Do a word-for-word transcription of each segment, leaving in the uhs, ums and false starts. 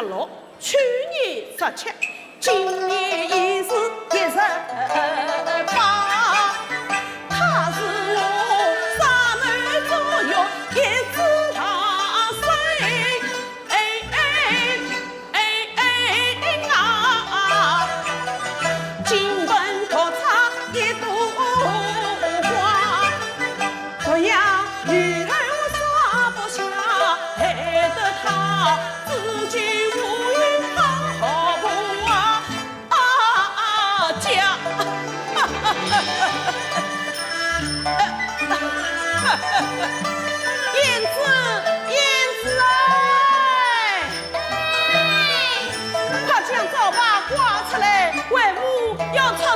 六，去年十七，今年已是一十八。他是我三门左右一子大孙，哎哎哎哎啊！金盆托插一朵花，这样雨后洒不下，害得他自己无语好不啊啊啊叫。胭脂，胭脂哎！快将招牌挂出来，为父要出征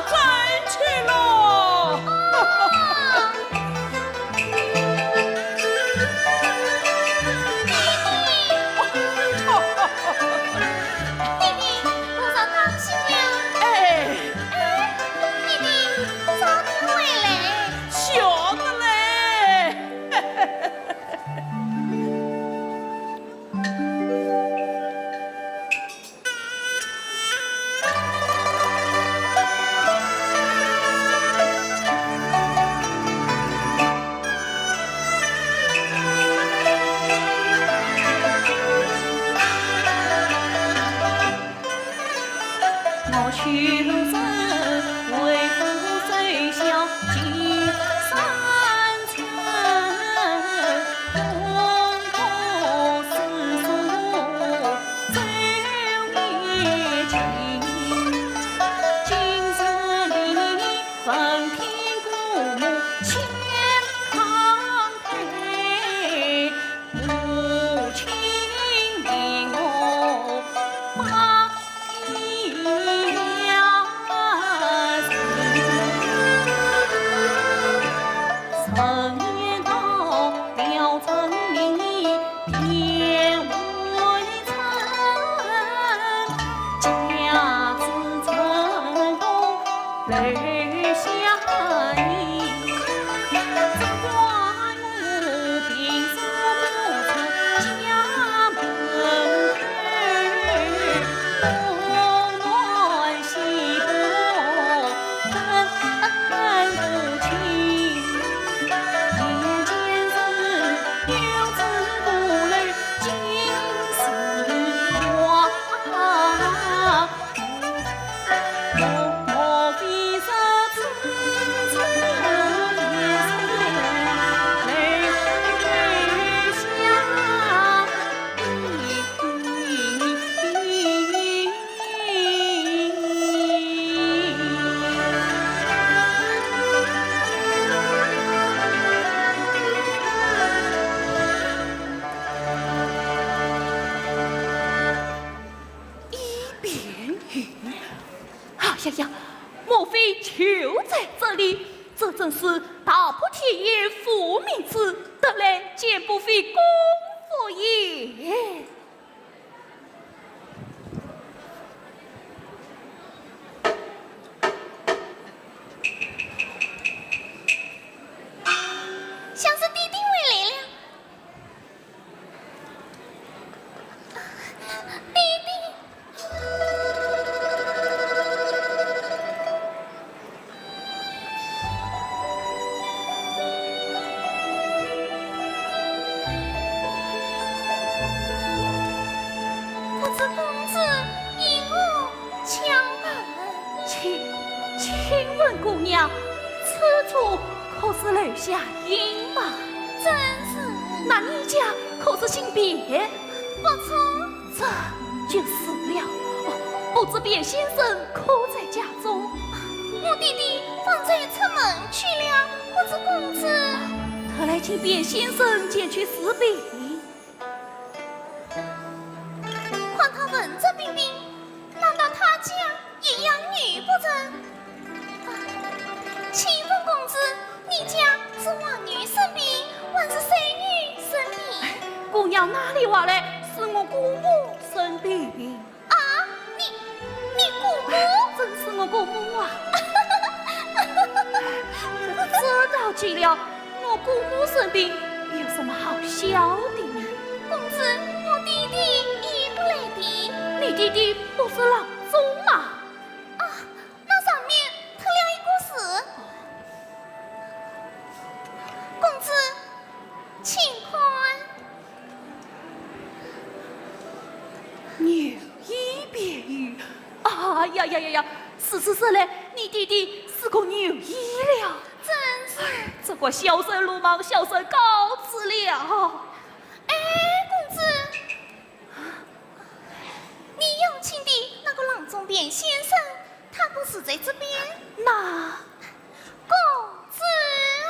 去喽！弟弟，路上当心了。哎，哎，弟弟，早点回来。晓得嘞。一片云。啊呀呀，莫非就在这里？这真是踏破铁鞋无觅处，得来见不费功夫也。 像是爹爹回来了。爹爹。 不知公子因何敲门？请，请问姑娘，此处可是楼下厅房？正是。那你家可是姓卞？不错。这就是了。哦，不知卞先生可在家中？我爹爹方才出门去了，不知公子。特来请卞先生前去侍禀。 看他文质彬彬，难道他家一样女不成？啊，请问公子，你家是王女生嫔，还是谁女生嫔？姑娘哪里话来，是我姑母生嫔。啊，你，你姑母？正是我姑母啊。这倒奇了， 我姑母生嫔有什么好笑的呢？公子，我爹爹也不来的。你弟弟不是郎中吗？啊，那上面脱了一个字。公子，请看。牛衣便衣，啊呀呀呀呀，如此说来，你弟弟是个牛衣了。真是。哎，这个小生鲁莽，小生告辞了。哎，公子，你邀请的那个郎中卞先生，他不是在这边？那……公子啊！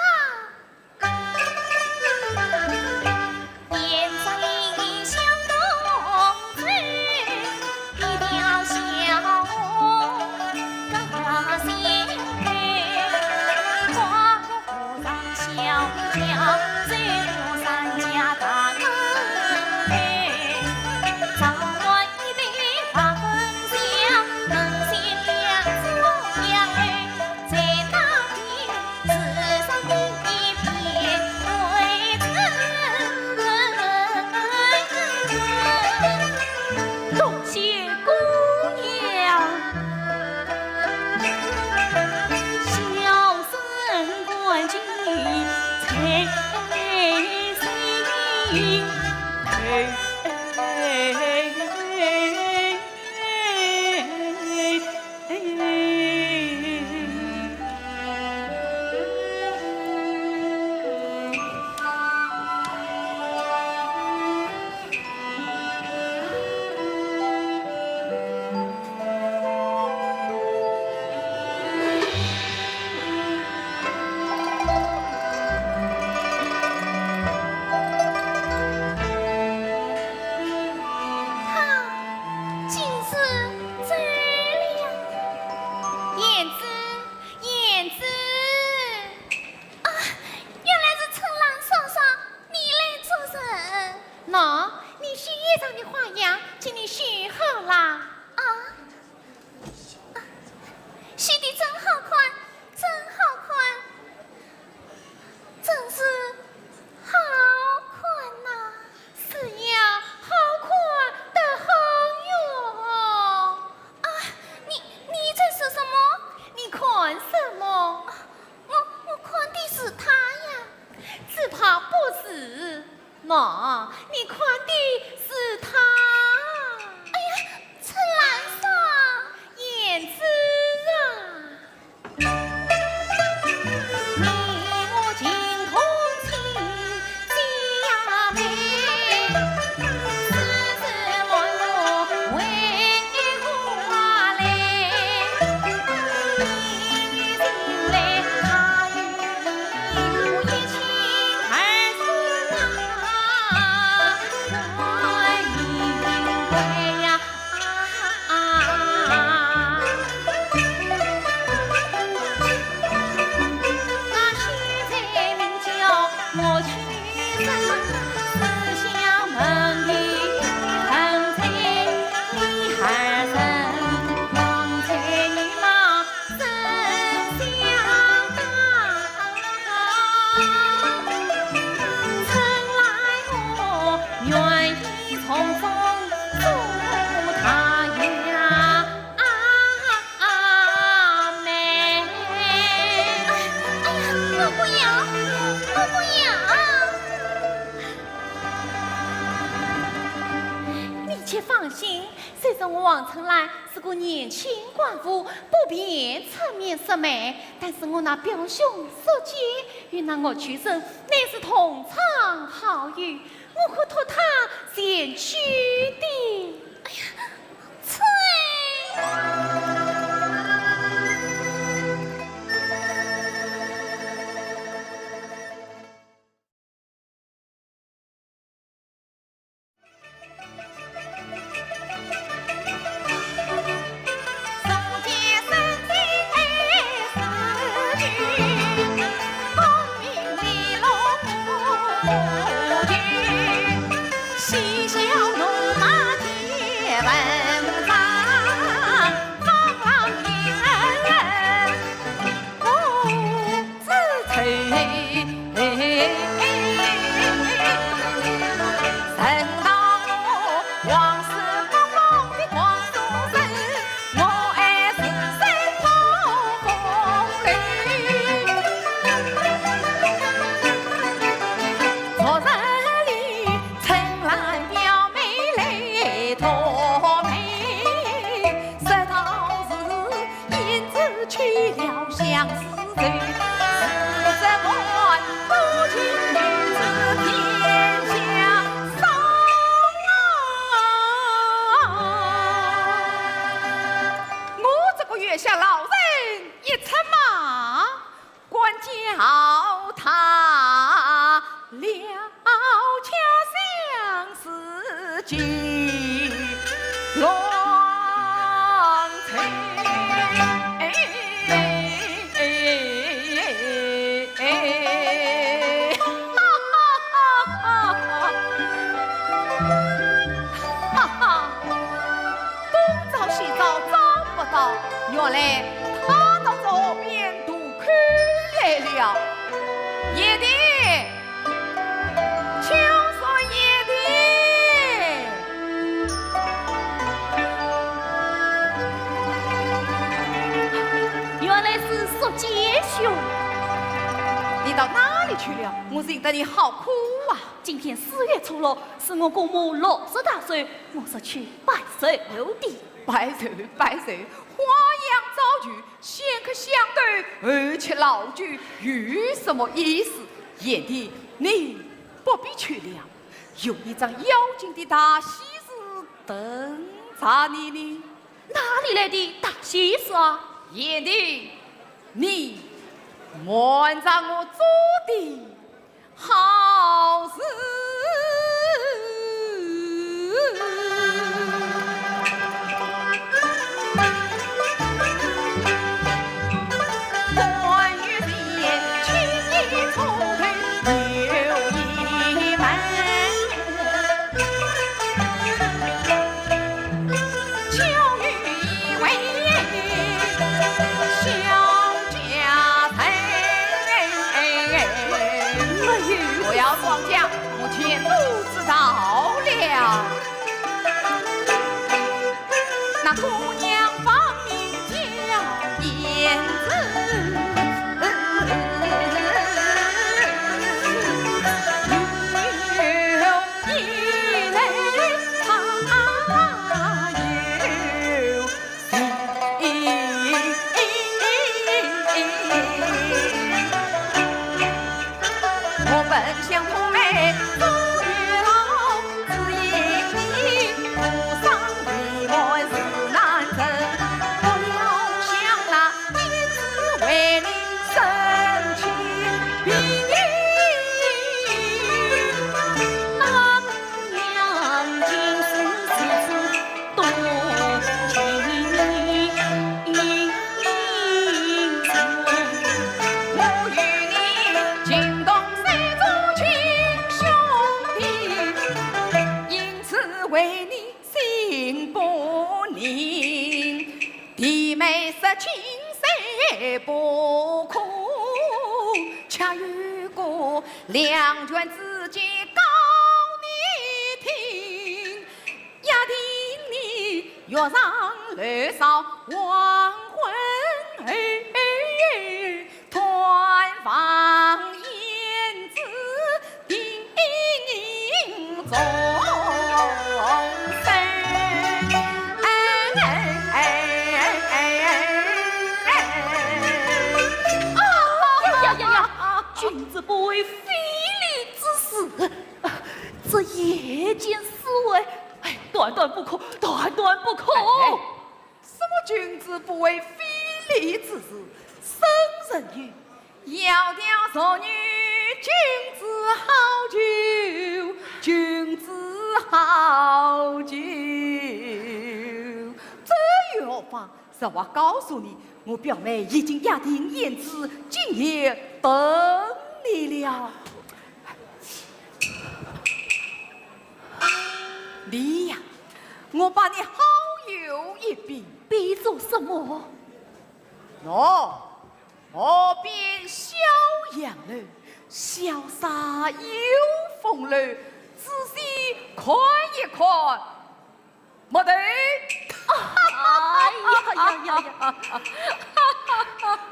他竟是这样。胭脂，胭脂！啊，原来是春兰嫂嫂，你来做甚？喏，你新衣裳的花样，给你绣好啦。啊，绣的真好看，真好看，真是好看呐！是呀，好看得很哟。啊，你，你在说什么？你看什么？啊，我，我看的是他呀。只怕不是。 喏，你看的是他。哎呀，春兰嫂！胭脂啊！哎呀，我不要，我不要！你且放心，虽说我王春兰是个年轻寡妇，不便出面说媒，但是我那表兄叔姐与那岳秋生乃是同窗好友，我可托他前去的。哎呀， 翠。去了相思愁，自责我不及女子天下上啊。我这个月下老人一出马，管教他了，却相思几乱成。哎，哎，哎，哎，哈哈哈哈哈！哈哈，东找西找找不到，原来他到这边渡口来了。贤弟，请说贤弟。原来是宿介兄。你到哪里去了？我寻得你好苦啊！今天四月初六，是我姑母六十大寿，我是去拜寿的。拜寿，拜寿，花样早聚，先喝香豆，后吃老酒，有什么意思？贤弟，你不必去了，有一桩要紧的大喜事等着你呢。哪里来的大喜事啊？贤弟，你瞒着我做的 好事。关于前，请你从头又一问。 就有一位小家人。哎呦，不要装假，我全都知道了。那姑娘芳名叫胭脂。 啊，呀呀呀，君子不为非礼之事，啊，这夜间私会，哎，断断不可，断断不可。哎，哎，什么君子不为非礼之事？圣人云：窈窕淑女，君子好逑，君子好逑。这又何妨？ 实话告诉你，我表妹已经约定胭脂今夜等你了。你呀，我把你好友一比。比作什么？喏，河边小杨柳，潇洒又风流，仔细看一看， 没得。哎呀呀呀呀！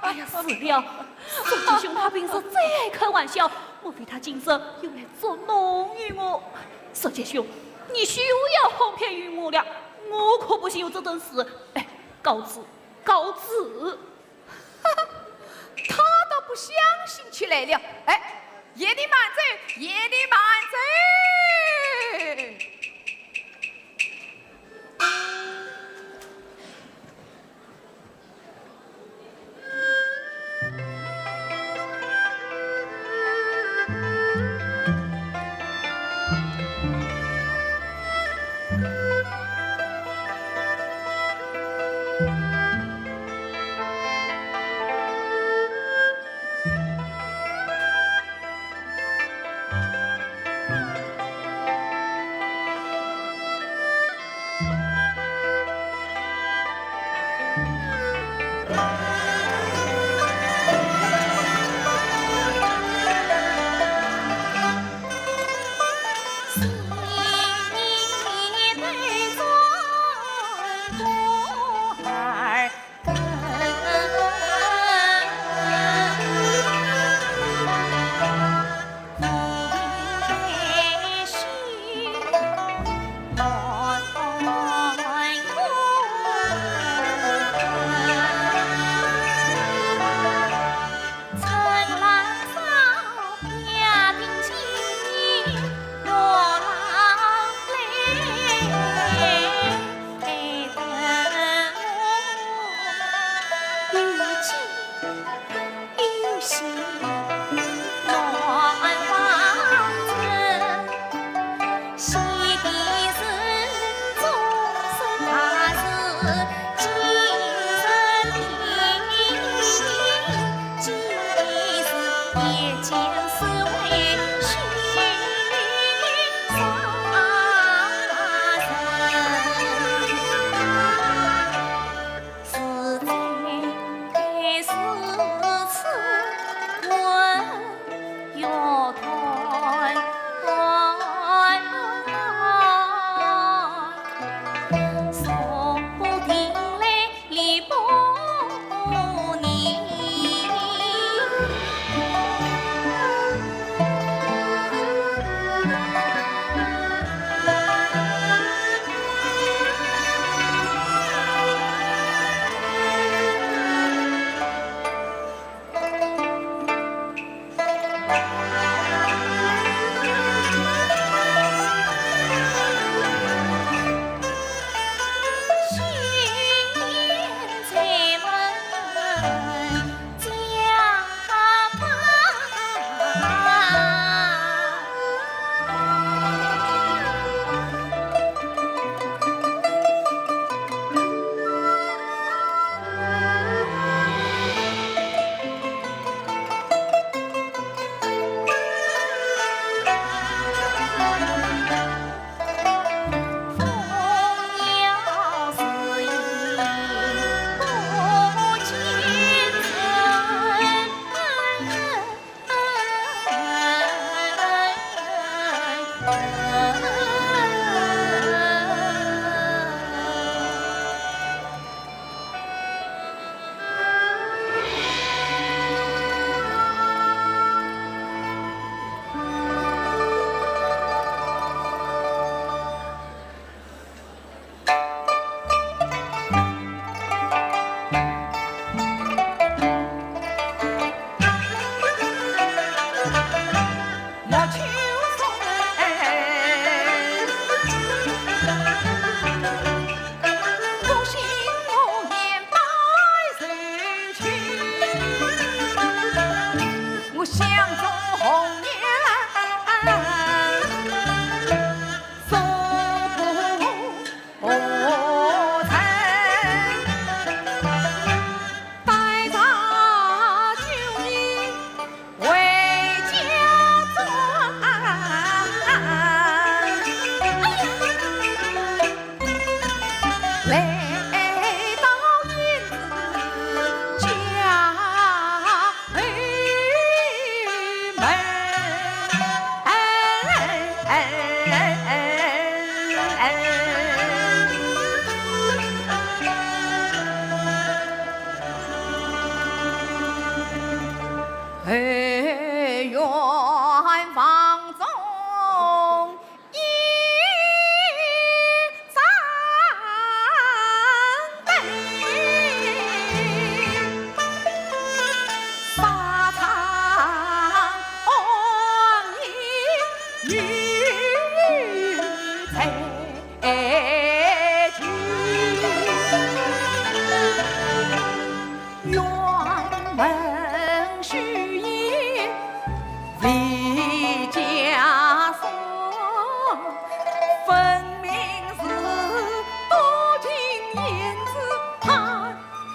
哎呀，是了，宿介兄他平时最爱开玩笑，莫非他今日又来作弄于我？宿介兄，你休要哄骗于我了，我可不信有这等事。哎，告辞，告辞。相信起来了。哎，夜里慢走，夜里慢走。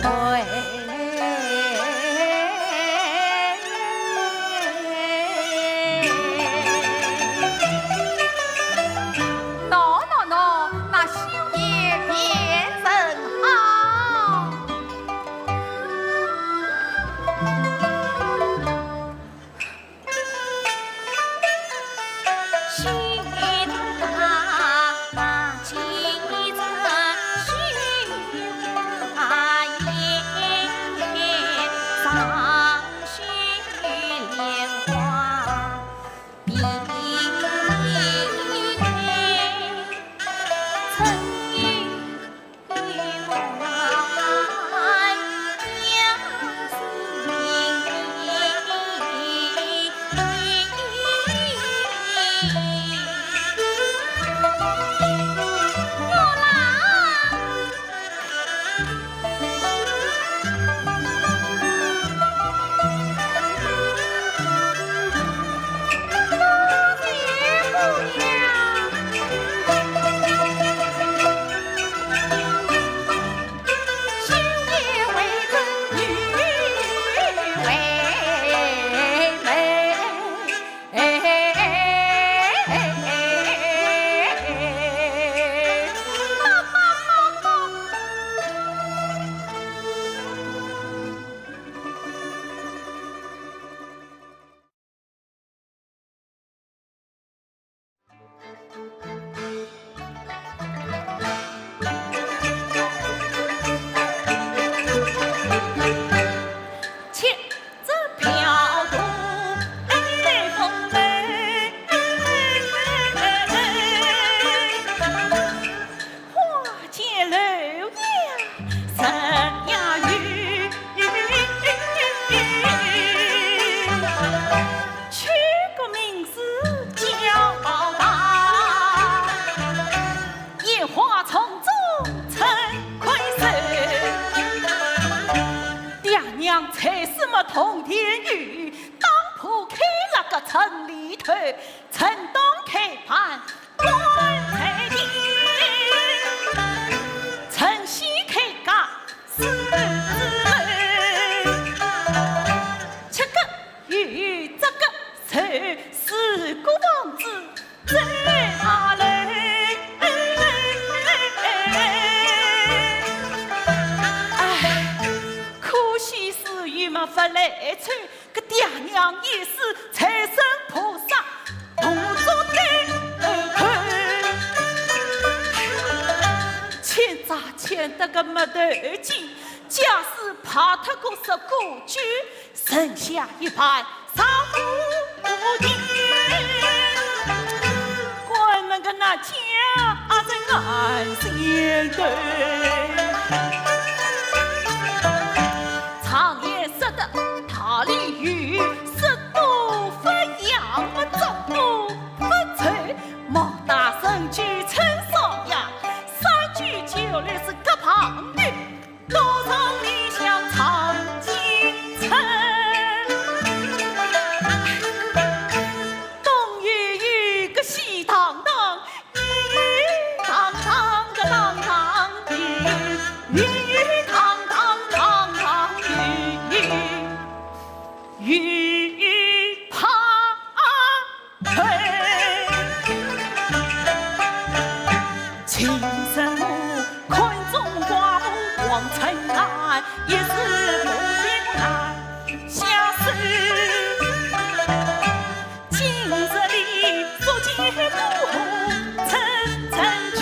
喏喏喏，那绣鞋便甚好。 爹娘才是么通天有，当铺开了个城里头，城东开盘，官在天，城西开街，市之楼。吃个有，着个受，四个房子 哎，可惜时运么勿来凑，搿爹娘也是财神菩萨同做对头。欠债欠得个没头颈，家私败脱个十个九， 剩下一半少无几。关门个那家啊，在俺心头。常言说得大理有，说多不洋，做多不丑，莫打身体称少爷，三句九律是个旁头。 多少里向唱京城，东有一个西堂堂，西堂堂个堂堂，西堂堂堂堂，西堂。 嘿，今生我看中寡妇王春兰，一世不平安下手。今日里捉奸过河，真正去。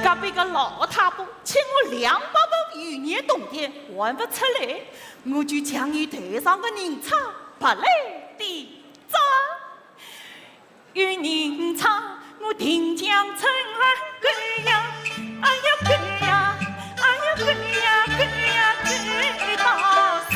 隔壁个老太婆 欠我两百文余年铜钿还勿出来，我就将伊头上个银钗拔来抵账。有银钗，我定将春兰勾呀，哎呀勾呀，哎呀勾呀，勾呀勾到手。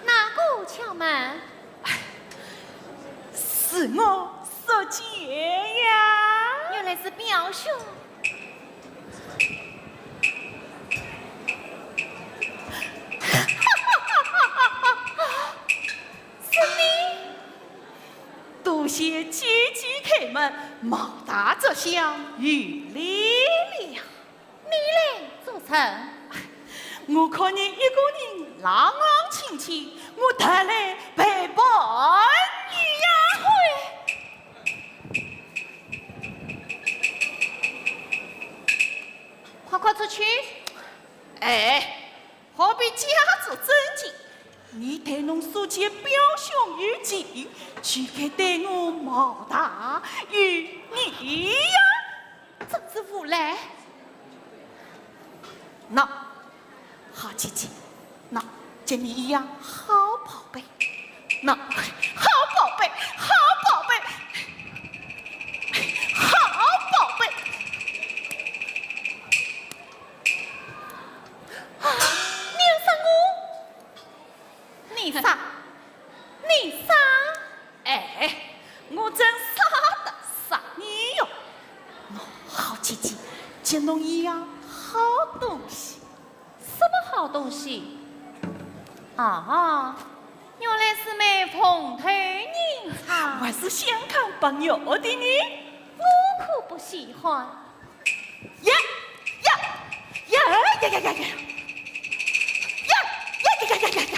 哪个敲门？是我，小姐呀。原来是表兄。是你？多谢姐姐开门，毛大这厢有礼了。你来做甚？我看你一个人冷冷清清，我特来陪伴你呀。 快快出去！哎，何必假作镇静？你待侬所见表兄有情，就该待我毛大有义呀。真是无赖！喏，好姐姐，喏，给你一样好宝贝。 喏，好宝贝，好宝贝，好宝贝！啊，你要杀我？你杀？你杀？哎，我真杀得杀你哟！喏，好姐姐，给侬一样好东西。 什么好东西？啊，原来是枚凤头银钗。还是香港白玉的呢？我可不稀罕。呀呀呀呀呀呀呀！呀呀呀呀呀呀！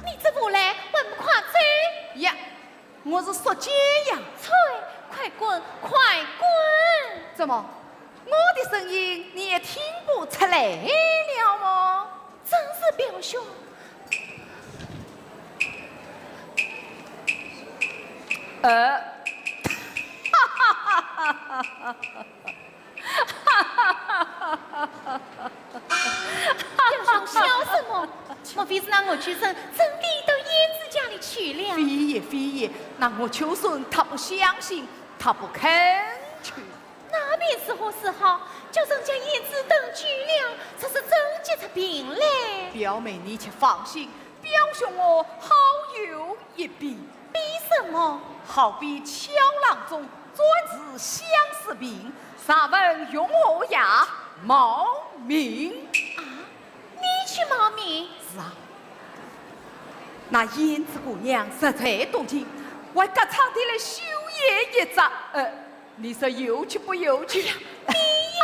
你这无赖，还不快走？呀，我是说姐呀。啐，快滚，快滚！怎么，我的声音你也听不出来了吗？真是表兄。呃，哈哈哈哈哈哈！ 表兄笑什么？莫非是那岳秋隼真的到胭脂家里去了？非也，非也，那岳秋隼他不相信，他不肯去。那便如何是好？叫人家胭脂等久了，这是真急出病来。表妹，你且放心，表兄我好有一比。 比什么？好比桥浪中钻石相思瓶，若问运河呀，冒名。啊，你去冒名？是啊，那胭脂姑娘实在多情，还隔窗的来绣鞋一只，呃， 你说有趣不有趣？哎呀，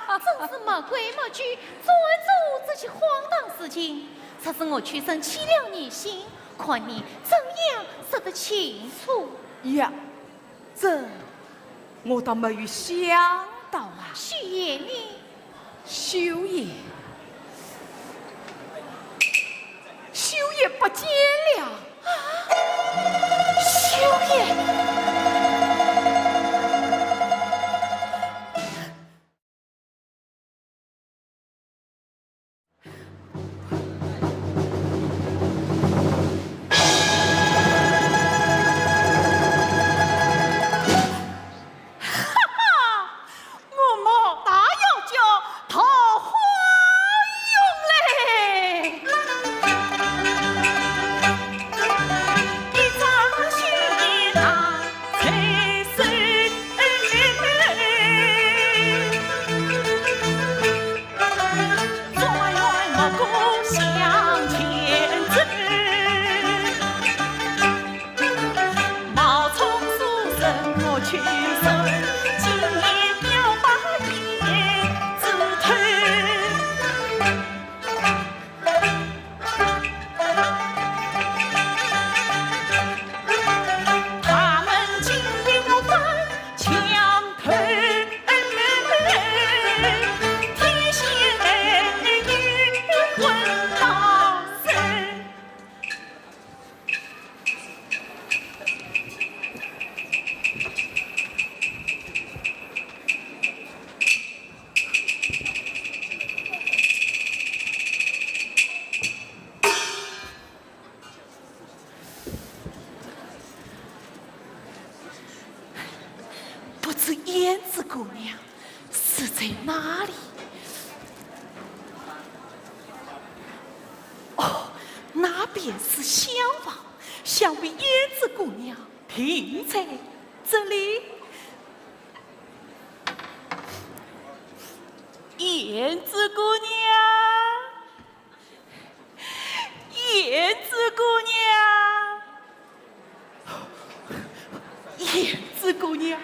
你呀，真是没规没矩，专做这些荒唐事情。若是岳秋隼起了疑心，看你怎样说得清楚。呀，这我倒没有想到啊。绣鞋呢？ 绣鞋，绣鞋不见了。啊，绣鞋！哈哈， 我毛大要叫桃花运嘞。哪里？哦，那便是厢房，想必胭脂姑娘定在这里。胭脂姑娘，胭脂姑娘。 胭脂姑娘，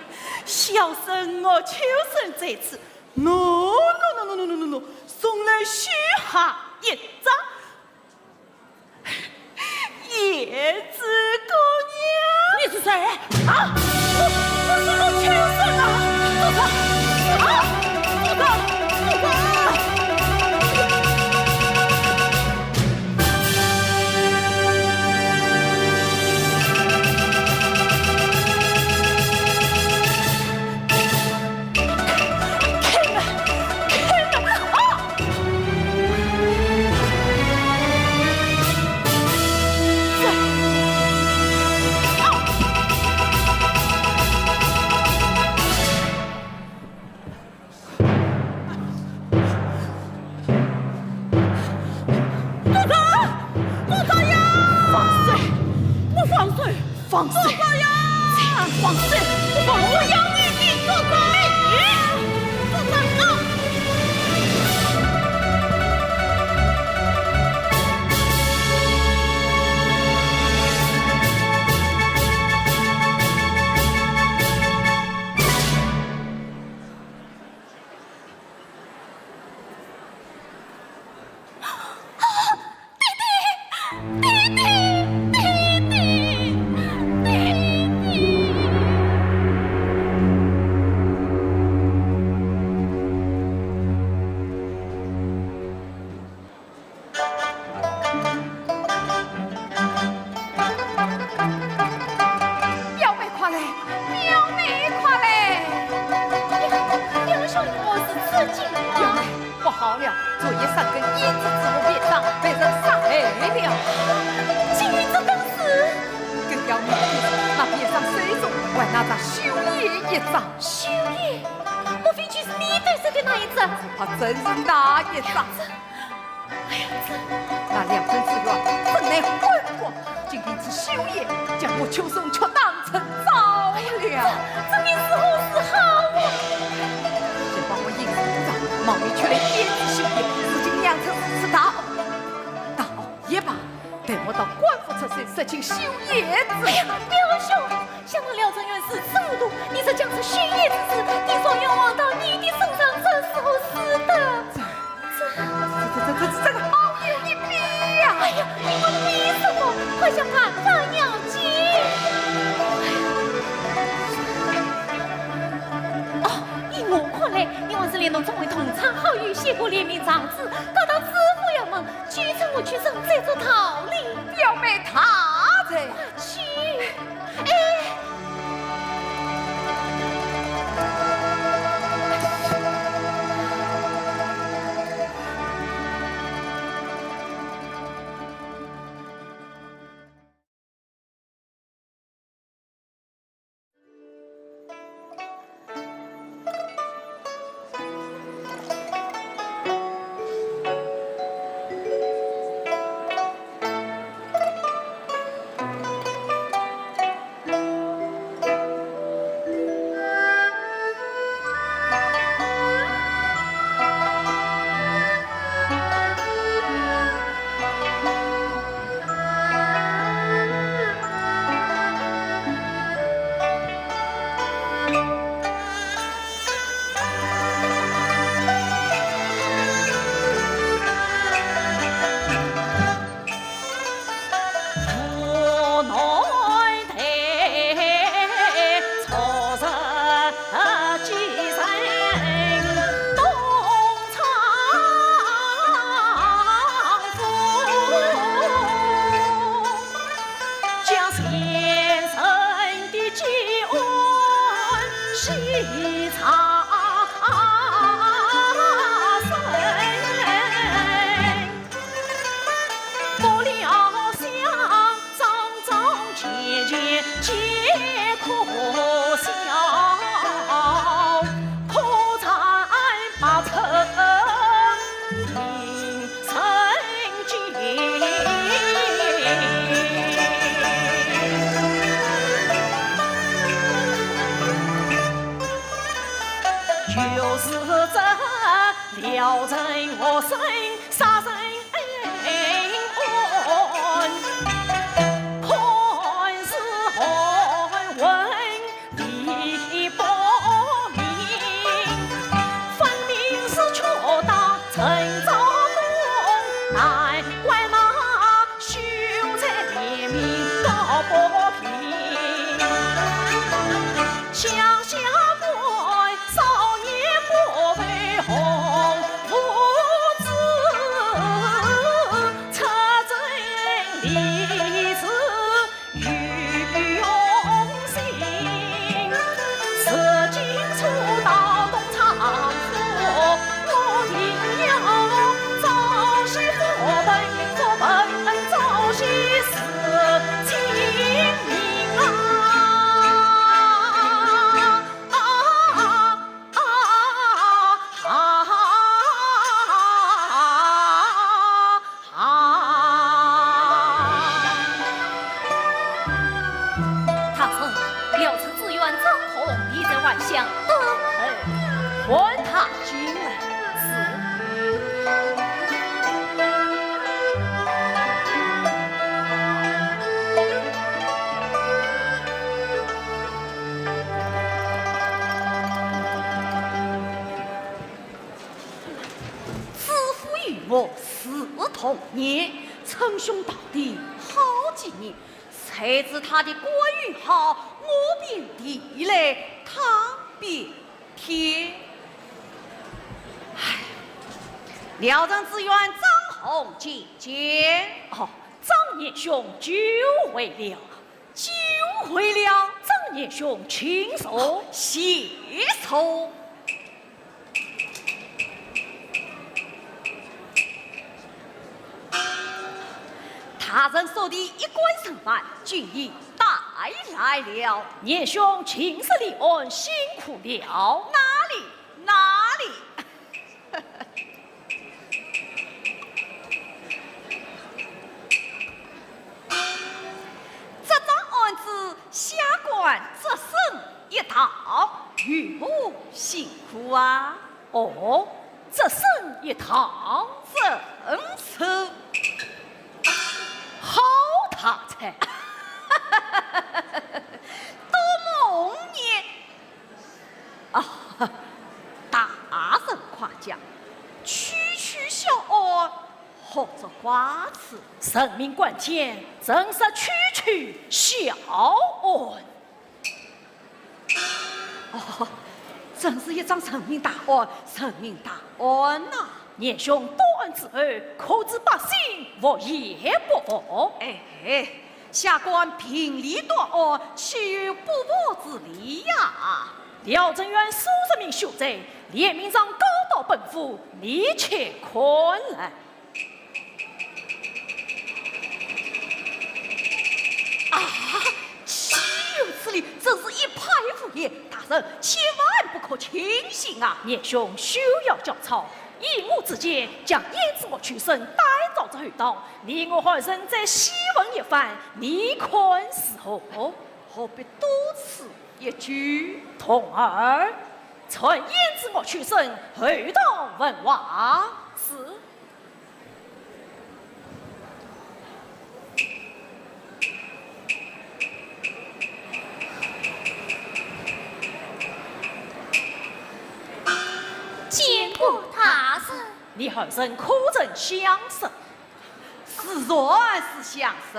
小生岳秋隼在此。喏，喏，喏，喏，喏，喏，喏，送来许下一张。胭脂姑娘。你是谁？啊？我，我是岳秋隼啊！住手！啊！住手！住手！ 开门！开门！啊！啊！ 多少？多少呀？放手！我放手！放手！多少呀？放手！我放手！我要你的多少！多少啊？ 表妹快来，表妹快来！呀，表兄，我是吃惊了。表妹，不好了，昨夜三更胭脂之物被人，被人杀害了。竟有这等事！更要命的是，那匾上手中还拿着绣鞋一张。绣鞋？莫非就是你偷吃的那一只？怕真是那一只。 哎呀，这……那两尊之玉怎奈昏光，竟因此绣鞋将岳秋隼却当成糟了。这，这便如何是好啊？先把我引入赌场，冒名取来胭脂绣鞋，如今酿成如此大祸。大祸也罢，待我到官府出首，说清绣鞋之事。哎呀，表兄， 想那辽状元如此糊涂，你若讲出绣鞋之事，定遭冤枉到你的身上，这如何是得？这，这，这，这，这个好有一比呀！哎呀，你们比什么？快想办法要紧！哦，依我看来，你还是联络众位同窗好友，写个联名状纸，告到知府衙门， 就此我去认罪做道理。表妹大人。快去。哎。小人无心杀人案，看是何人理不明，分明是敲打陈昭公，难怪那 秀才联名告不平。乡下官少年不配红胡子，出征立誓有用心。 如今初到东昌府，我定要招婿复本，复本招婿是清明啊！啊啊啊啊！ 啊！大人，辽城知县张宏立在外厢等候，唤他进来。是。知府与我 是同年，称兄道弟好几年，谁知他的官运好，我便地来，他便天。唉，辽城知县张宏见见。哦，张年兄久违了。久违了。张年兄请坐。谢坐。 大人所提一官人犯，均已带来了。年兄近日立案，辛苦了。哪里，哪里？这桩案子，下官只审一道，有无辛苦啊？ 哦，只审一道。正是。好大才！多么红颜！啊，大人夸奖，区区小案，何足挂齿。人命关天，怎说区区小案？ 哦，真是一桩人命大案，人命大案呐！年兄断案之后，可知百姓服也不服？哎，下官凭理断案，岂有不服之理呀？辽城县数十名秀才，联名状告到本府，你且看来。 啊，岂有此理，真是一派胡言！大人，千万不可轻信啊！年兄休要焦躁，依我之见，将胭脂、恶趣生带到这后堂，你我二人再细问一番，你看如何？何必多此一举？童儿，传胭脂、恶趣生后堂问话。是。 见过大人。你二人可曾相识？自然是相识。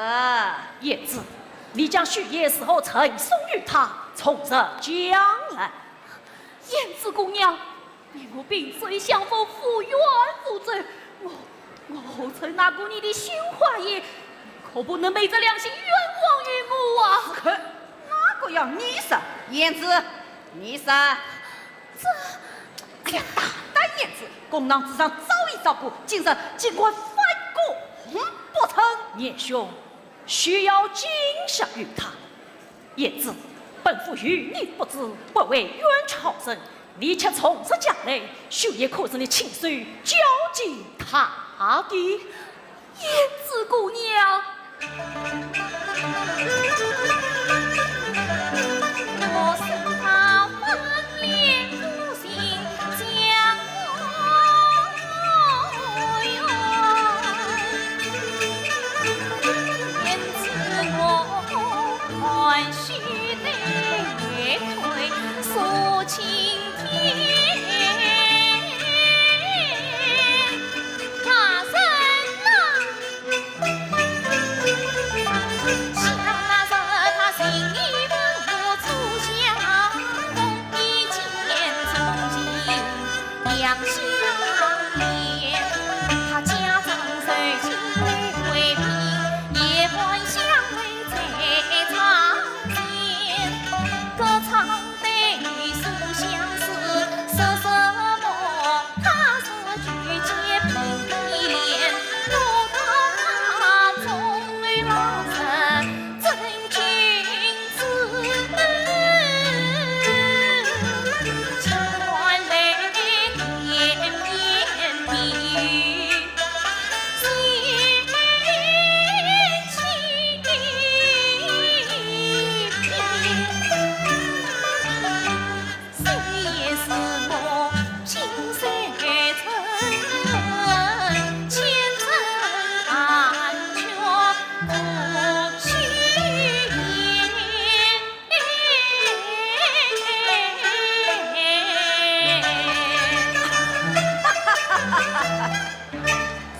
胭脂，你将许仙如何赠送于他，从实讲来。胭脂姑娘， 你我萍水相逢，无冤无仇，我，我何曾拿过你的绣花鞋？你可不能昧着良心冤枉于我啊！是可，哪个要你说？胭脂，你说。这，哎呀，大胆胭脂，公堂之上早已招供，今日竟敢反供不成？年兄，休要惊吓于他。 胭脂，本府与你不知，不会冤屈人，你且从实讲来，许仙可是你亲手交给他的？胭脂姑娘，我是他翻脸不行，将我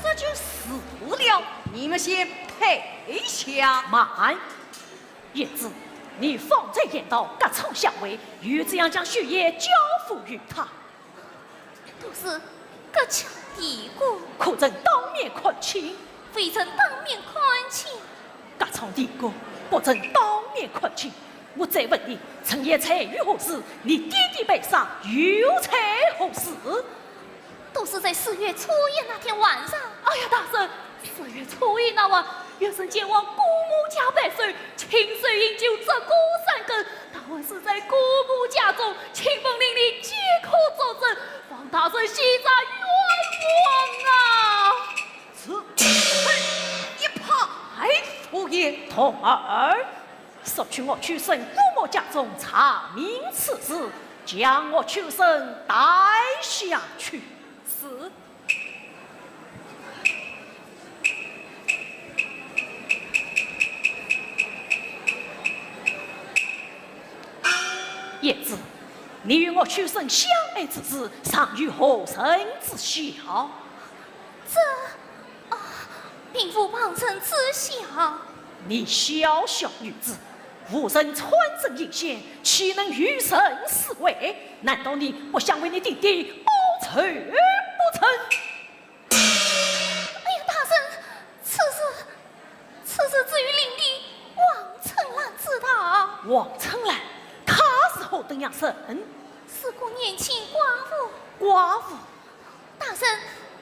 这就是了，你们先退下。慢，叶芝，你方才言道，葛昌相会，又怎样将许仙交付于他？ 都是葛强提供。可曾当面看清？未曾当面看清。葛昌提供，不曾当面看清。我再问你，陈烨才遇何事？你爹爹被杀又才何事？都是在四月初一那天晚上。哎呀，大人，四月初一那晚，学生前往姑母家拜寿，亲手饮酒，烛光三更， 大人死在姑母家中，请本令里皆可作证，望大人细查冤枉啊！此，此一派胡言。童儿，速去岳秋生姑母家中查明此事，将岳秋生带下去。是。 叶芝，你与岳秋生相爱之事，尚有何人知晓？这，啊，并无旁人知晓。你小小女子，无人穿针引线，岂能与人私会？难道你不想为你爹爹报仇不成？ 哎呀，大人，此事，此事只有令弟王春兰知道。王春兰，他是何等样人？是个年轻寡妇。寡妇？大人，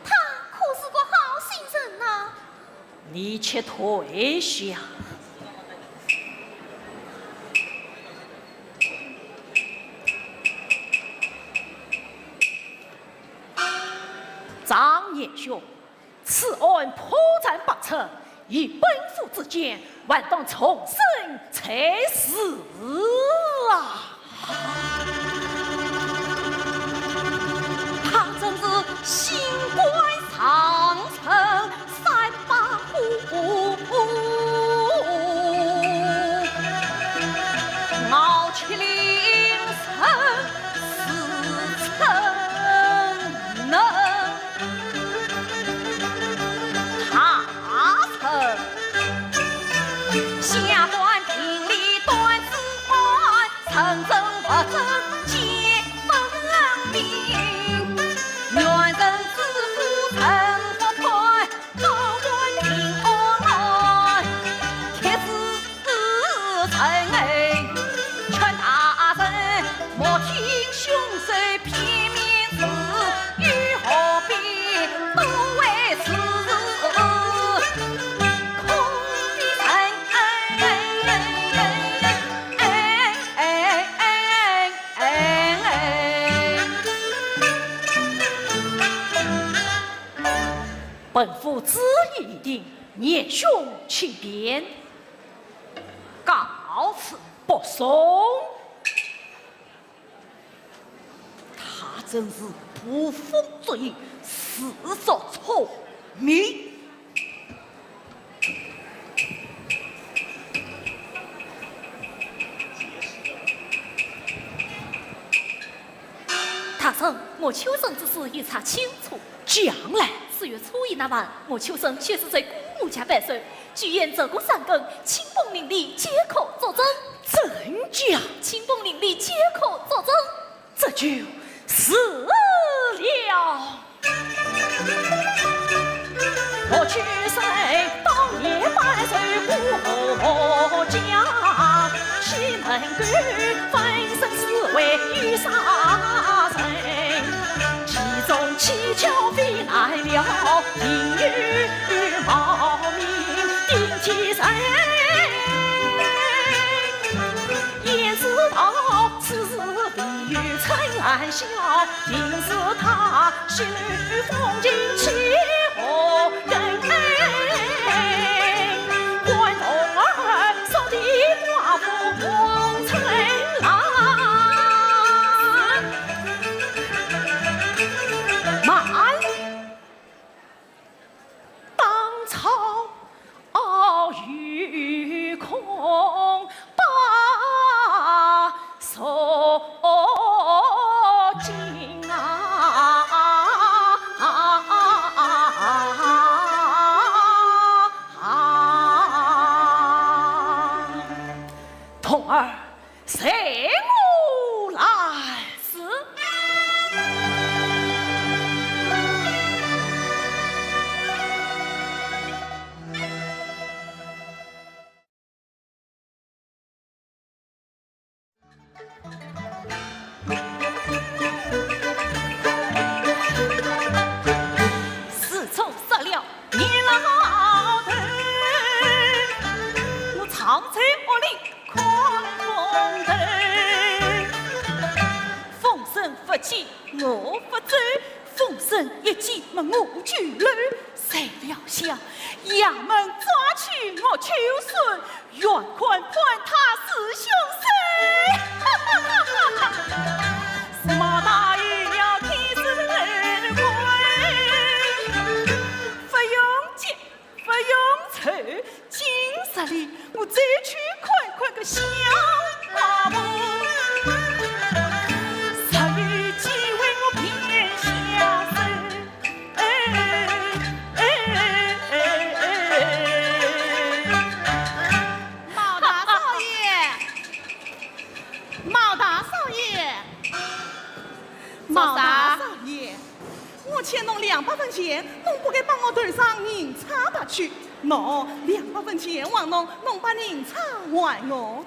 他可是个好心人呐。你且退下。 张年兄，此案破绽百出，以本府之见，还当重审才是啊。他真是新官上任三 把火，傲气凌人自称能。他称下官定例断子案， 人证物证皆分明，元神之父陈福泰，高官定案，铁指陈恩，劝大人莫听凶手片面之语，何必多为此事。 本府旨意已定，年兄请便。告辞。不送。 他真是捕风捉影，自作聪明。大人，我秋生之事有啥清楚？讲来。四月初一那晚，我秋生先是在姑母家拜寿，举宴奏过三更，亲朋邻里皆可作证。真假？亲朋邻里皆可作证。这就是了。 我秋生当年拜寿姑母家，岂能够分身是为有啥人？其中蹊跷非难料，定有冒名顶替人。焉知道此事未有春兰笑，定是他 是女风情起何根？关童儿说的寡妇王春兰。慢，当朝 哦，有空把手巾啊。童儿，随我来。是。 自从杀了你老头，我常在屋里看风头。风声不起我不走，风声一起么我就来。谁料想衙门抓起我秋生， 原官判他是凶手。毛大爷要天子来跪，不用急，不用愁，今日里我再去看看个小老婆。若有机会我便下手。 哎，哎，哎，哎，哎。毛大少爷，毛大少爷，毛大少爷，我欠侬两百文钱，侬不该帮我头上银钗拔去。喏，两百文钱还侬，侬把银钗还我。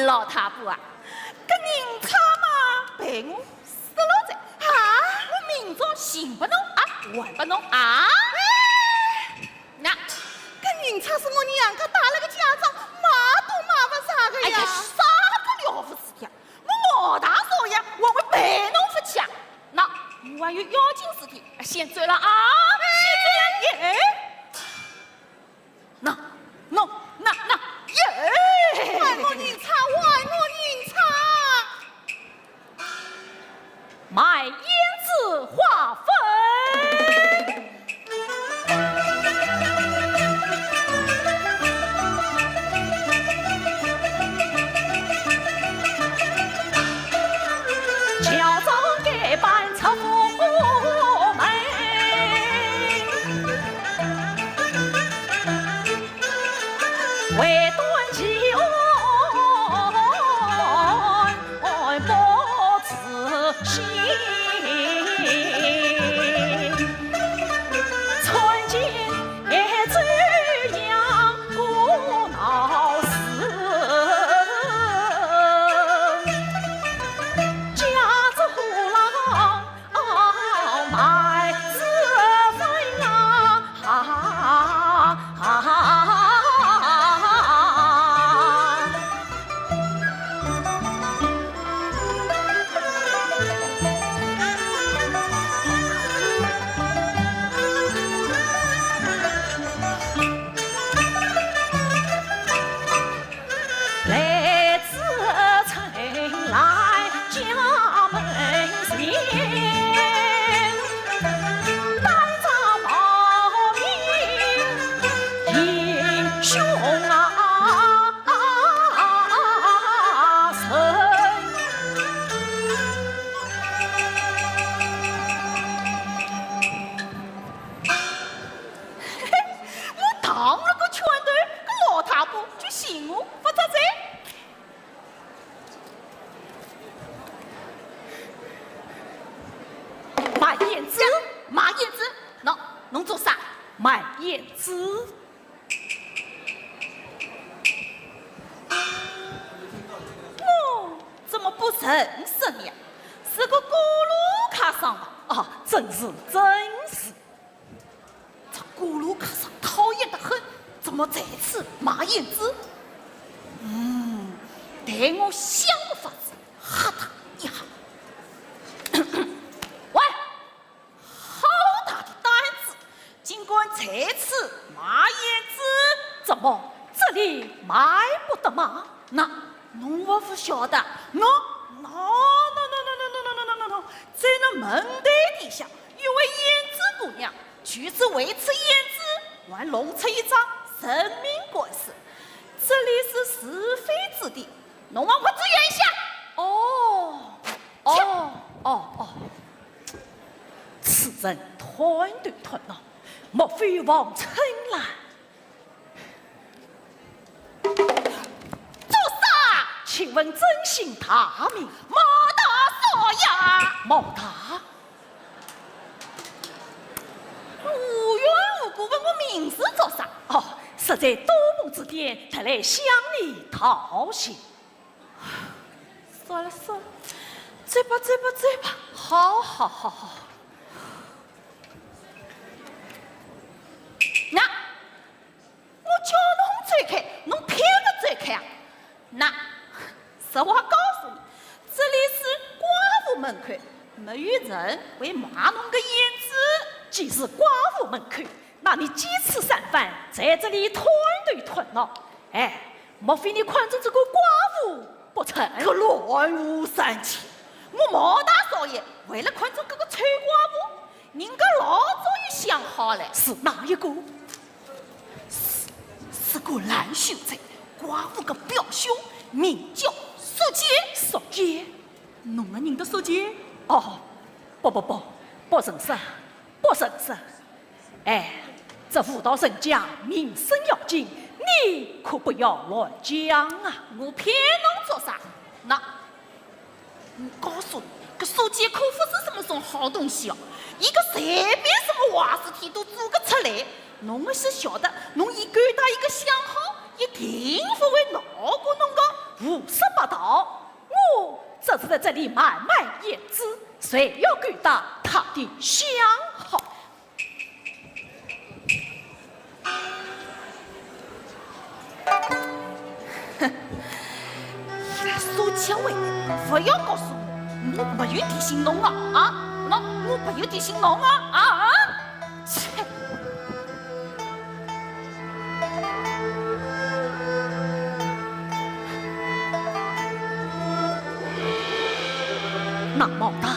老太婆啊，搿银钗嘛，被我失落哉。啊？我明朝寻拨侬啊，还拨侬啊。哎，那，搿银钗是我娘家带了个嫁妆，买都买勿着个呀。哎呀，啥个了不起呀？ 我毛大少爷还会陪侬夫妻啊？那我还有要紧事体，先走了啊，先走了。耶！那，那，那，那，耶！还我银钗，还我银钗！卖胭脂花粉。 乔装改扮出府门，扮胭脂。哦，怎么不认识你啊？是个过路客商吧？哦，正是，正是。这过路客商讨厌得很，怎么在此卖胭脂？嗯，待我想个法子吓他一吓。喂， 好大的胆子，竟敢在此卖胭脂！怎么，这里卖不得吗？那，侬还不晓得，我，喏，喏，喏，喏，喏，喏，喏，喏，喏，喏，喏，在那门台底下，有位胭脂姑娘，据说为此胭脂，还弄出一桩人命官司。这里是是非之地，侬还不快走远一些？哦，哦，哦，哦。 此人贪头贪脑，莫非王春兰？做啥？请问尊姓大名？毛大少爷。毛大？无缘无故问我名字做啥？哦，实在多蒙指点，特来向你道谢。 算了算了，走吧走吧走吧。好，好，好，好。那，我叫侬走开，侬偏不走开啊？那，实话告诉你，这里是寡妇门口，没有人会卖侬个胭脂。既是寡妇门口，那你几次三番在这里贪头贪脑，哎， 莫非你看中这个寡妇不成？可乱无三七！我毛大少爷为了看中这个丑寡妇，人家老早已想好了。是哪一个？是，是个烂秀才，寡妇个表兄，名叫宿介。宿介？侬也认得宿介？哦，不不不，不认识，不认识。 哎，这妇道人家名声要紧，你可不要乱讲啊！我骗侬做啥？那，我告诉你，搿宿介可不是什么种好东西哦，伊个随便什么坏事体都做得出来。侬要是晓得，侬一勾搭伊个相好，一定不会闹过侬个。胡说八道！我只是在这里买卖胭脂，谁要勾搭他的相好？ 哼，苏七惠，不要告诉我，我没有提醒侬啊，啊？喏，我没有提醒侬啊，啊？切！那毛大，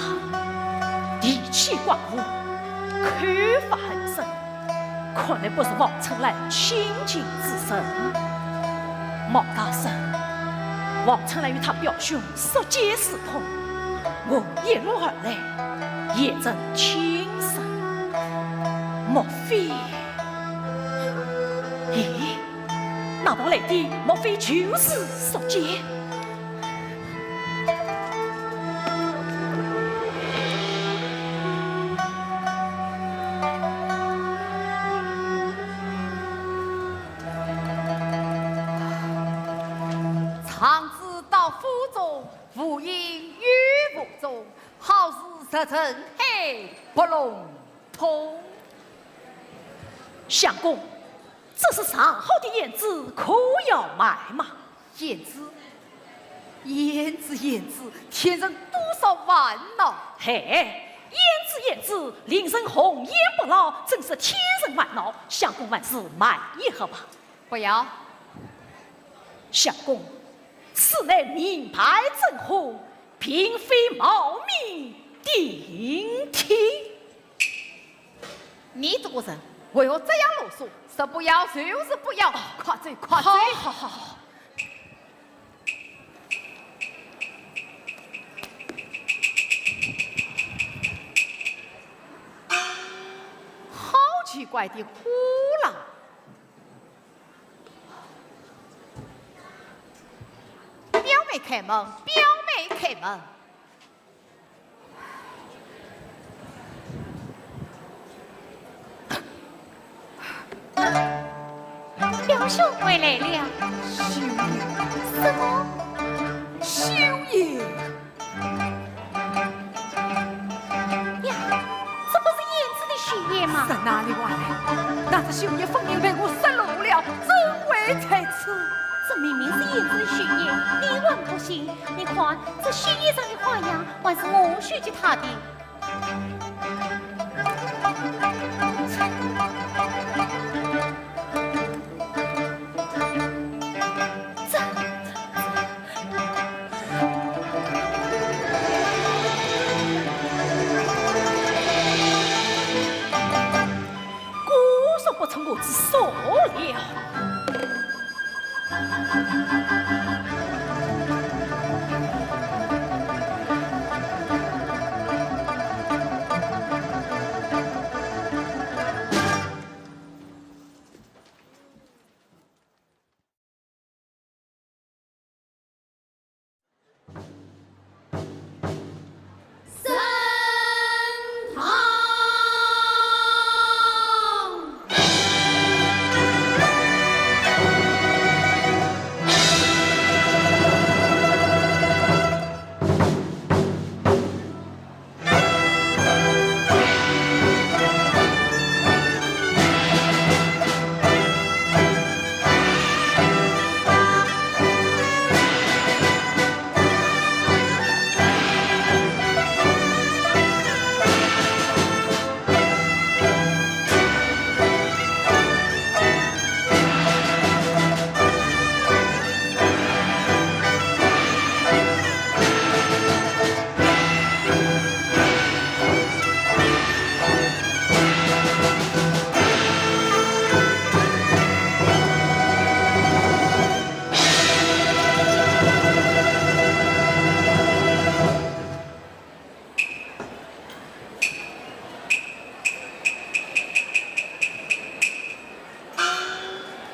提起寡妇，口法很深。 看来不是王春兰亲近之人。毛大人，王春兰与他表兄宿介私通，我一路而来，也曾听说。莫非？咦，那跑来的莫非就是宿介？ 常知道府中无影于无踪，好似石沉海，不容通。相公，这是上好的胭脂，可要买吗？ 胭脂，胭脂，胭脂，添人多少烦恼。嘿，胭脂，胭脂，令人红颜不老，真是添人烦恼。相公还是买一盒吧。不要。相公，此乃名牌正货，并非冒名顶替。 你这个人为何这样啰嗦？说不要就是不要，快走，快走！好，好，好，好。好奇怪的货郎！表妹开门，表妹开门。回来了。绣鞋？什么？绣鞋？呀，这不是胭脂的绣鞋吗？是哪里挖来？那只绣鞋分明被我失落了，怎会在此？这明明是胭脂的绣鞋，你还不信？你看，这绣鞋上的花样还是我绣给她的。 果然不出我之所料。 升堂。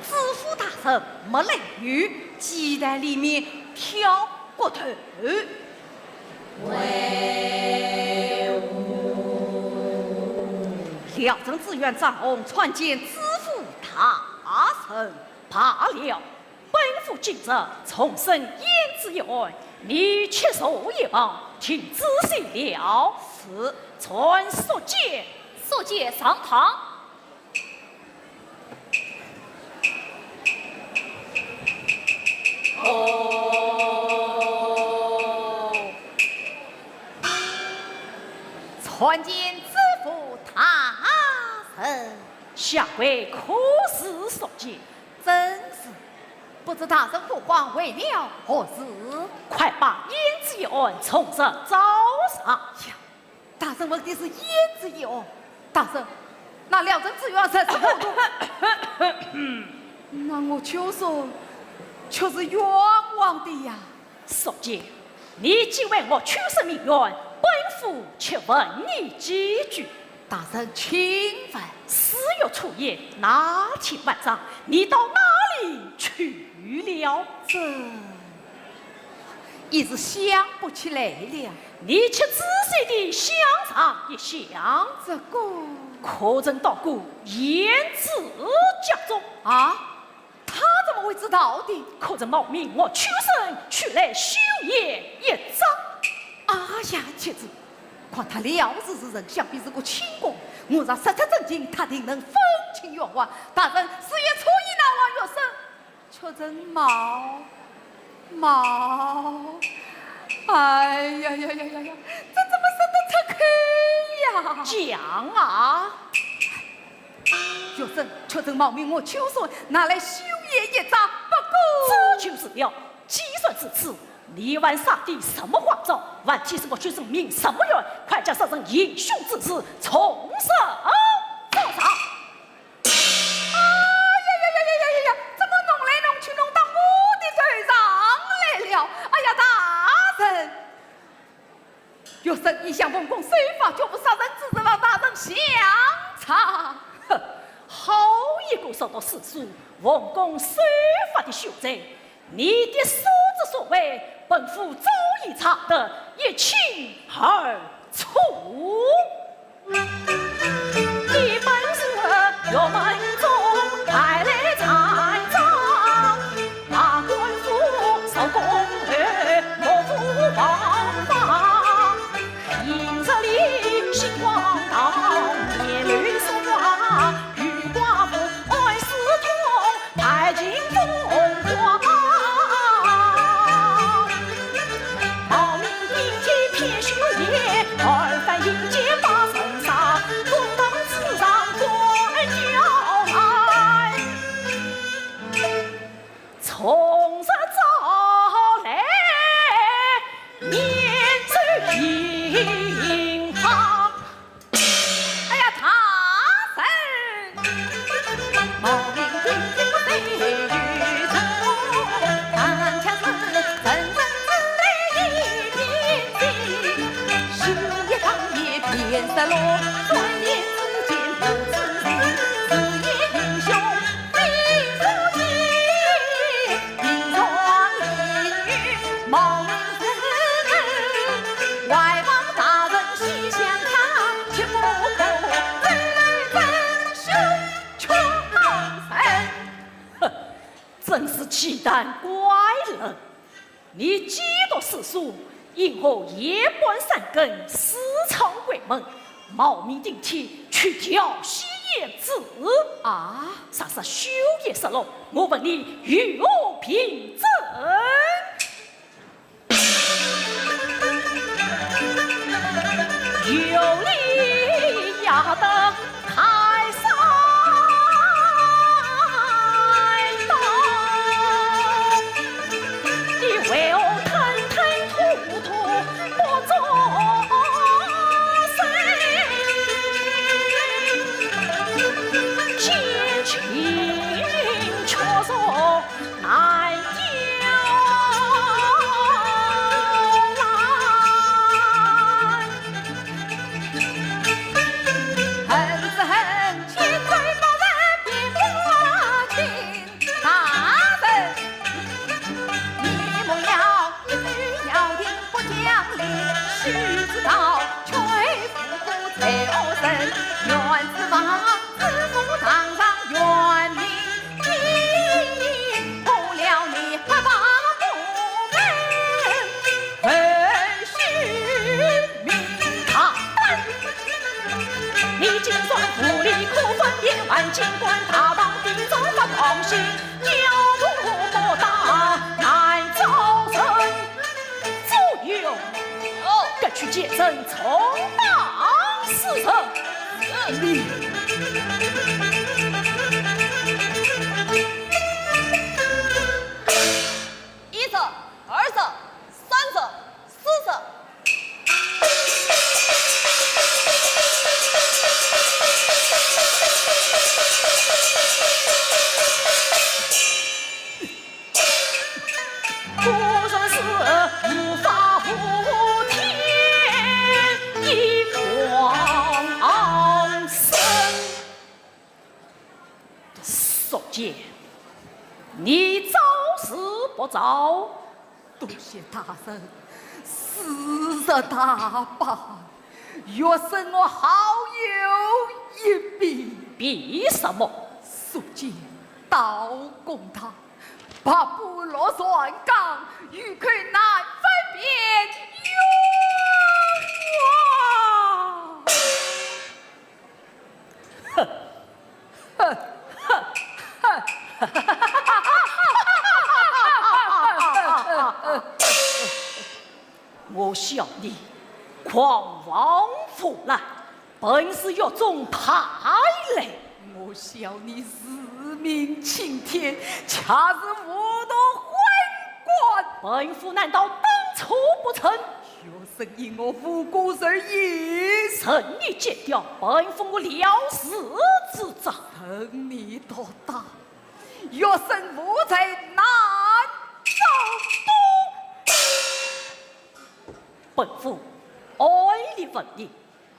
知府大人没来由，鸡蛋里面挑骨头。为何？辽城知县张宏参见知府大人。罢了， 本府今日重审胭脂一案，你且坐一旁，听仔细了。是。传宿介。宿介上堂。哦。参见知府大人。下跪可是宿介？ 正是，不知大人呼唤为了何事？快把胭脂一案从实招上。呀，大人问的是胭脂一案。大人，那辽城知县是何人？那我秋隼却是冤枉的呀。 宿介，你既为我秋隼鸣冤，本府且问你几句。大人请问。四月初一那天晚上，你到哪里去了？这一时想不起来了。你且仔细地想上一想。这个，可曾到过胭脂家中？啊？ 他怎么会知道的？可曾冒名我秋隼取来绣鞋一只？哎呀，且住！看他料事如神，想必是个清官。我若说出真情，他定能分清冤枉。大人，四月初一那晚月升，却曾冒，冒……哎呀呀呀呀呀，这怎么说得出口呀？讲啊！ 月升却曾冒名我秋隼，拿来绣鞋一只，不过……这就是了。既然如此，你还耍的什么花招？万一是我秋隼鸣什么冤，快将杀人行凶之事从实招上。哎呀呀呀呀呀呀呀！怎么弄来弄去弄到我的头上来了？哎呀，大人！ 月升一向奉公守法，绝无杀人之事，望大人想察。哼，好一个说到世事、奉公守法的秀才！你的所作所为，本府早已查得一清二楚。你本是獄门中带来残渣，鸡蛋怪人，你既读诗书，因何夜半三更私闯闺门，冒名顶替去调戏胭脂？啊？啥啥羞颜色落，我问你有何凭证？ 有理呀的开山刀，你为何吞吞吐吐不作声？奸情却说 难调来。恨只恨奸贼不仁并不清，大人，你莫要一味要定不讲理，须知道 你竟然无理可分辨，万金官大王的做法放心，叫我不打难招人。左右，哦，各取奸臣，重打四十。是。你一十、二十、三十、四十。 果然是无法无天的妄生。宿介，你招是不招？多谢大人，恕是大败。 学生我好有一比。比什么？宿介刀工大，八步落船港，鱼口难分辨。哼，哼，哼，哼。我笑你狂妄胡来， 本是狱中派来。我笑你自命青天，恰是误读昏官。本府难道当初不成？学生因我无辜而已。任你奸刁，本府我了事自招。任你毒打，学生无罪难招。本府按理问你，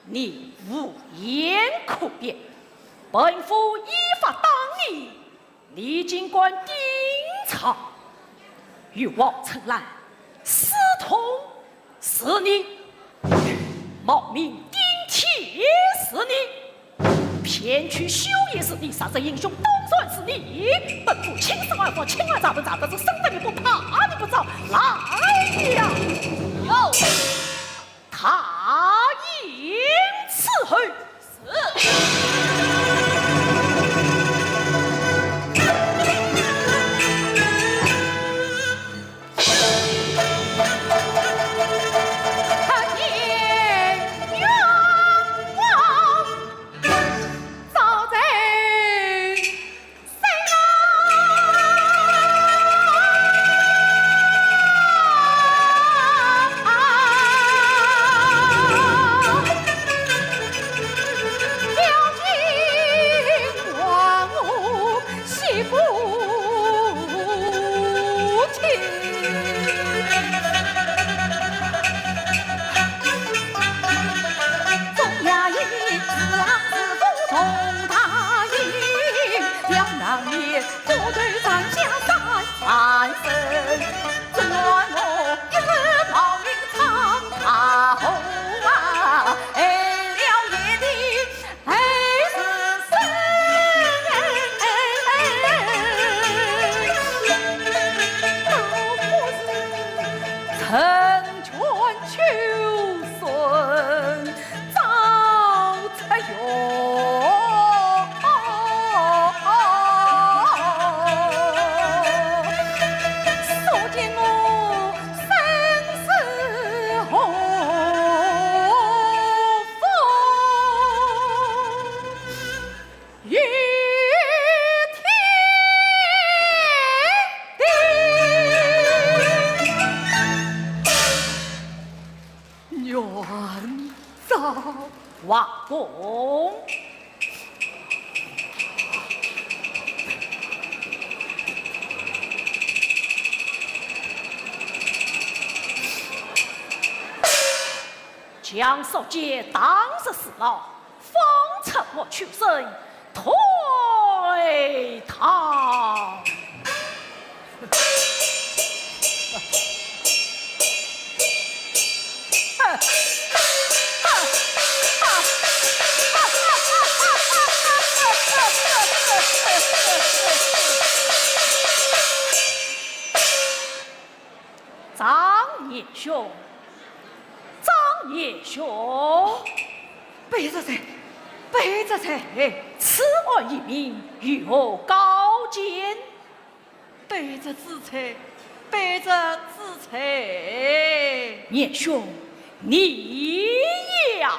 你无言可辩，本府依法打你，你竟敢顶撞。与王春兰私通是你，冒名顶替是你，骗取绣鞋是你，杀人行凶当然是你。本府钦此案发，请来查问，查得出，生得你不怕，你不招，来呀！有。 大刑伺候。是。将宿介打入死牢，方才我屈身退堂。 张年兄，张年兄。卑职在，卑职在。此案已明，有何高见？卑职知罪，卑职知罪。年兄，你呀！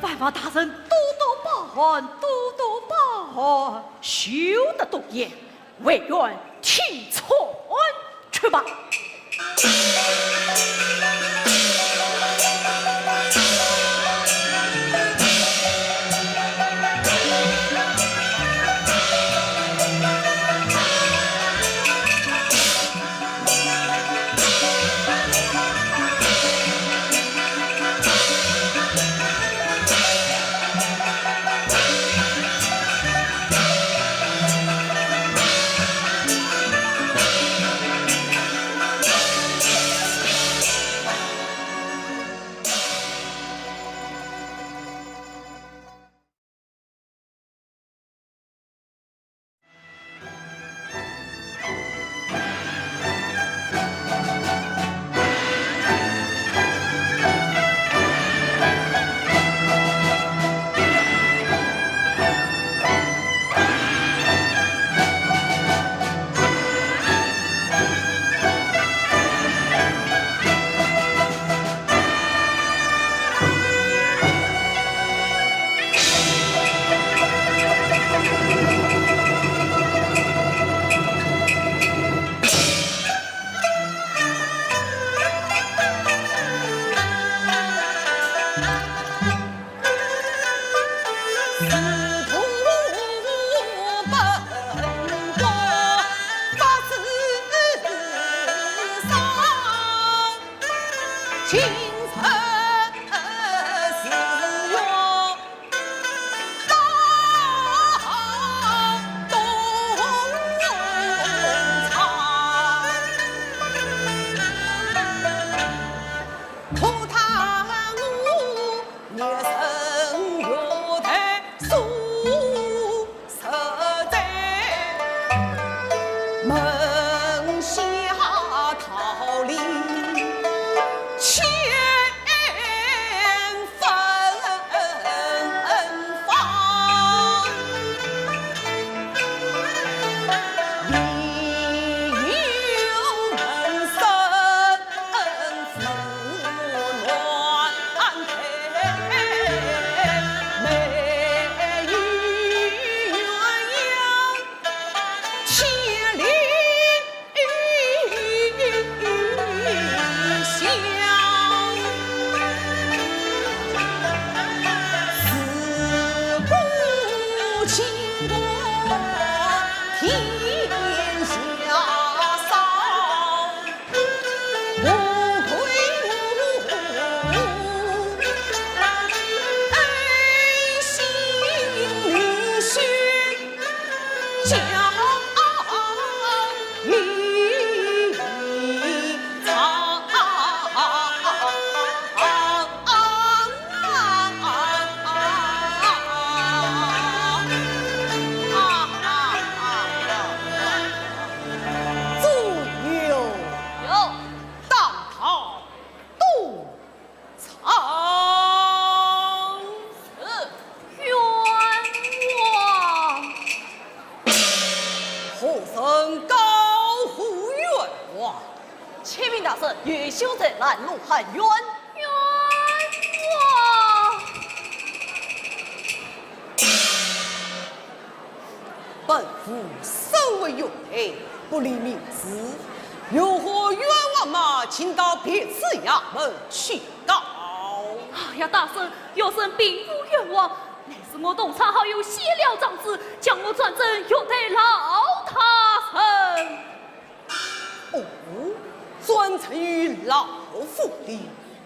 万万大人多多包涵，多多包涵。休得多言，唯愿听从去吧。龙喊冤。冤枉！本府身为玉台，不理民事，有何冤枉嘛，请到别处衙门去告。哎呀，大人，学生并无冤枉，乃是我同窗好友写了状子，将我转呈玉台老大人。 哦，转呈于老夫的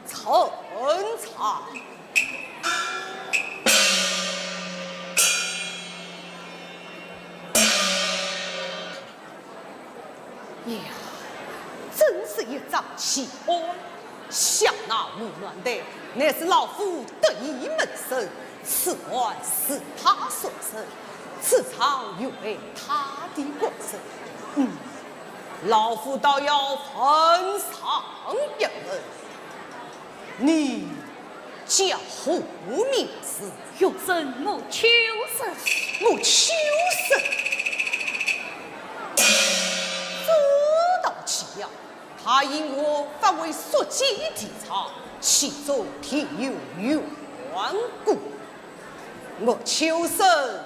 呈茶。呀，真是一桩奇案。想那吴南岱，乃是老夫得意门生，此案是他所审，此场又为他的过审。嗯， 老夫倒要问上一问，你叫何名字？学生莫秋生。莫秋生？这倒奇呀，他因何发为宿介的差，其中定有缘故。莫秋生，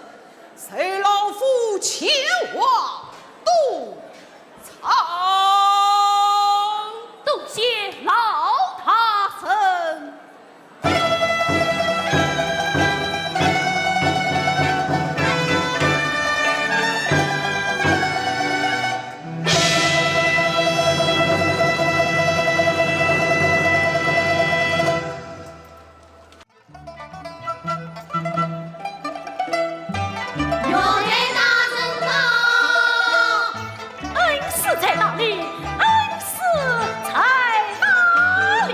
随老夫前往督 察。多谢老大人。元帅大人到。恩师在哪里？恩师在哪里？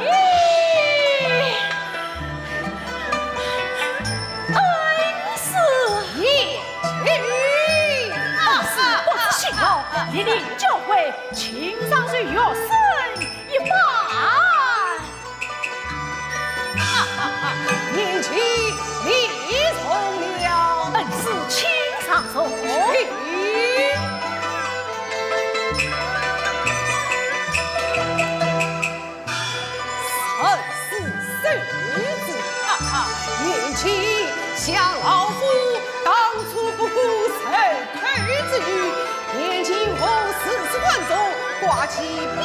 恩师。恩师不知辛劳，莅临教会，请上受学生一拜。 年轻力重了。恩师请上座。请。恩师受之。哈哈，年轻想老夫当初不顾受 口之欲，年轻我四十万众，挂起兵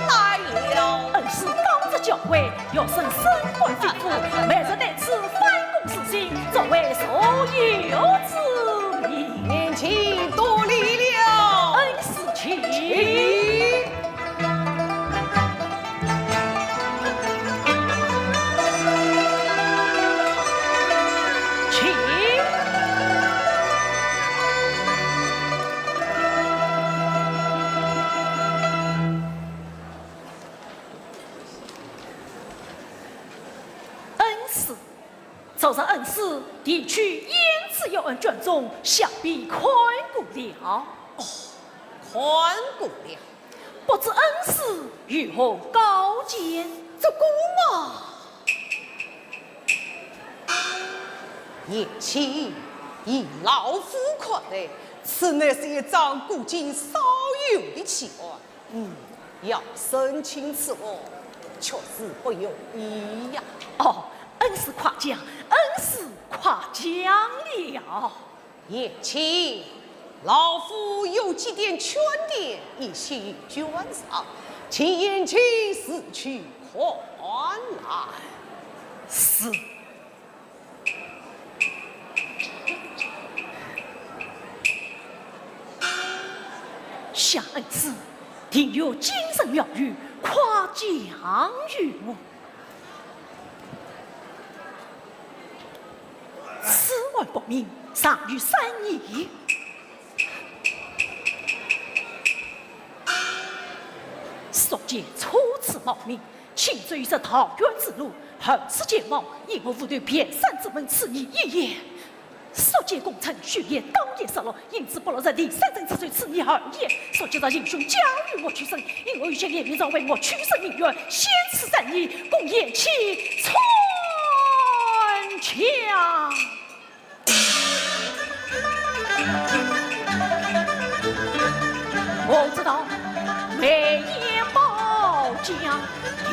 来了。恩师当值教会，学生身官非富，每日对此反躬自省，作为受友之命。年轻多礼了。恩师请。请。 恩师，昨日恩师提取胭脂药丸卷宗，想必看过了。哦，看过了。不知恩师有何高见？这个嘛，贤卿，以老夫看来，此乃是一桩古今少有的奇案。 嗯，要审清此案，确实不容易呀。哦，恩师夸奖，恩师夸奖了。贤卿，老夫有几点劝点，一些捐上，请贤卿自去看来。是。 想恩师定有精神妙语，夸奖于我。此案不明，尚有三疑。宿介初次冒名， 请走入桃园之路，二次前往，因为无头便山之门，此疑已现。宿介供称，许仙当夜失落，因此不落入李山镇之罪，此疑二现。宿介若行凶，将与莫秋生，因为有些联名状为莫秋生鸣冤，先此三疑，供贤卿参详。 我知道，梅艳宝剑，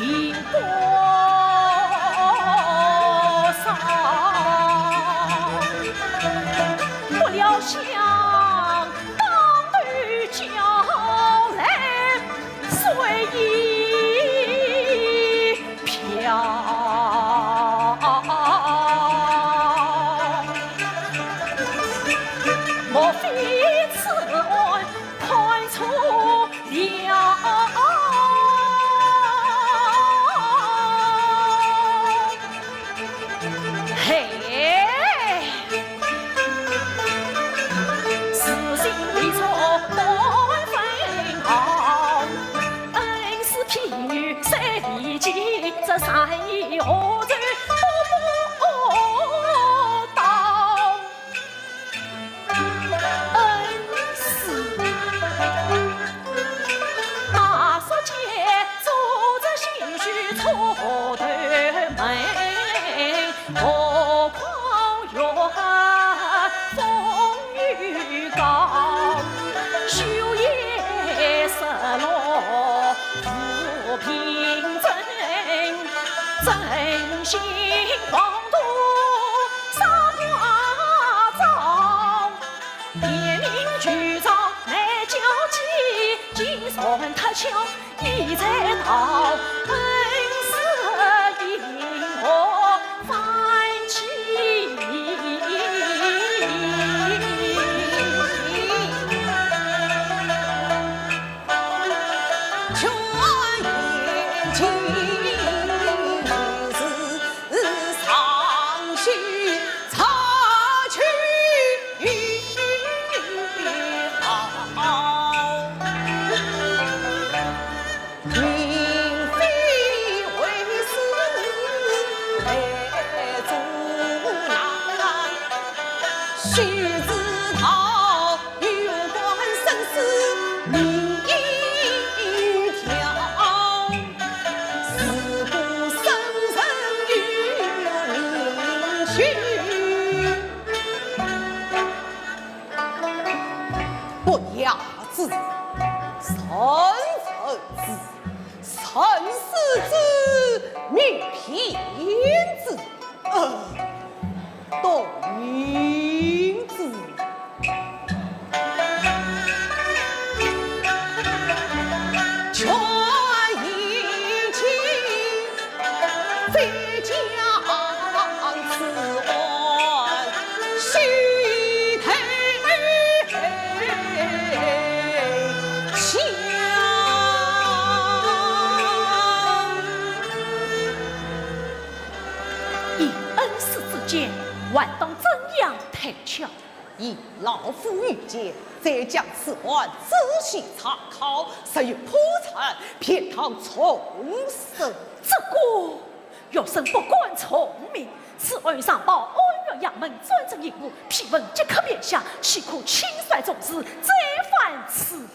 不上，不料想当头叫来水一瓢。莫非此案看错 了。嘿，事情未错断分毫，恩师譬喻谁理解，这善意何处不到？ 恩师。大叔见作者心绪错头门，何况月黑风雨高，休夜失落不平静，真心狂徒杀马招。 别名局长来交际，竟然脱壳已在逃，恩师因何反气？不雅之，甚恶之，甚世之，迷偏之，呃，动人之。 以恩师之见，还当怎样推敲？ 依老夫愚见，再将此案仔细查考，若有破绽，便当重审。这个学生不敢从命，此案上报按院衙门专责人员，批文即刻便下，岂可轻率从事，再犯此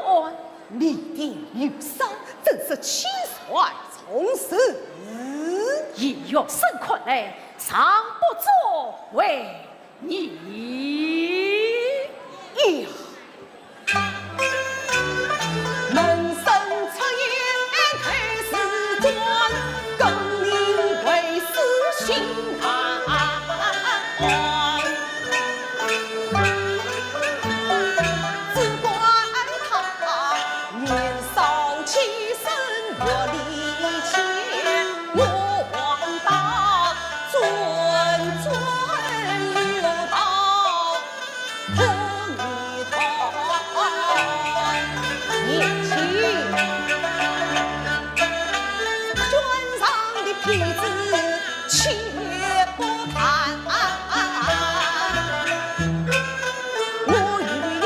案？你的有伤，怎是轻率从事？依学生看来，尚不足为 你呀。门生出言太自专，更令为师心难安。只怪他年少气盛，月里欠我王道， 尊尊有道，同你同年轻。专上的痞子且不谈，我与你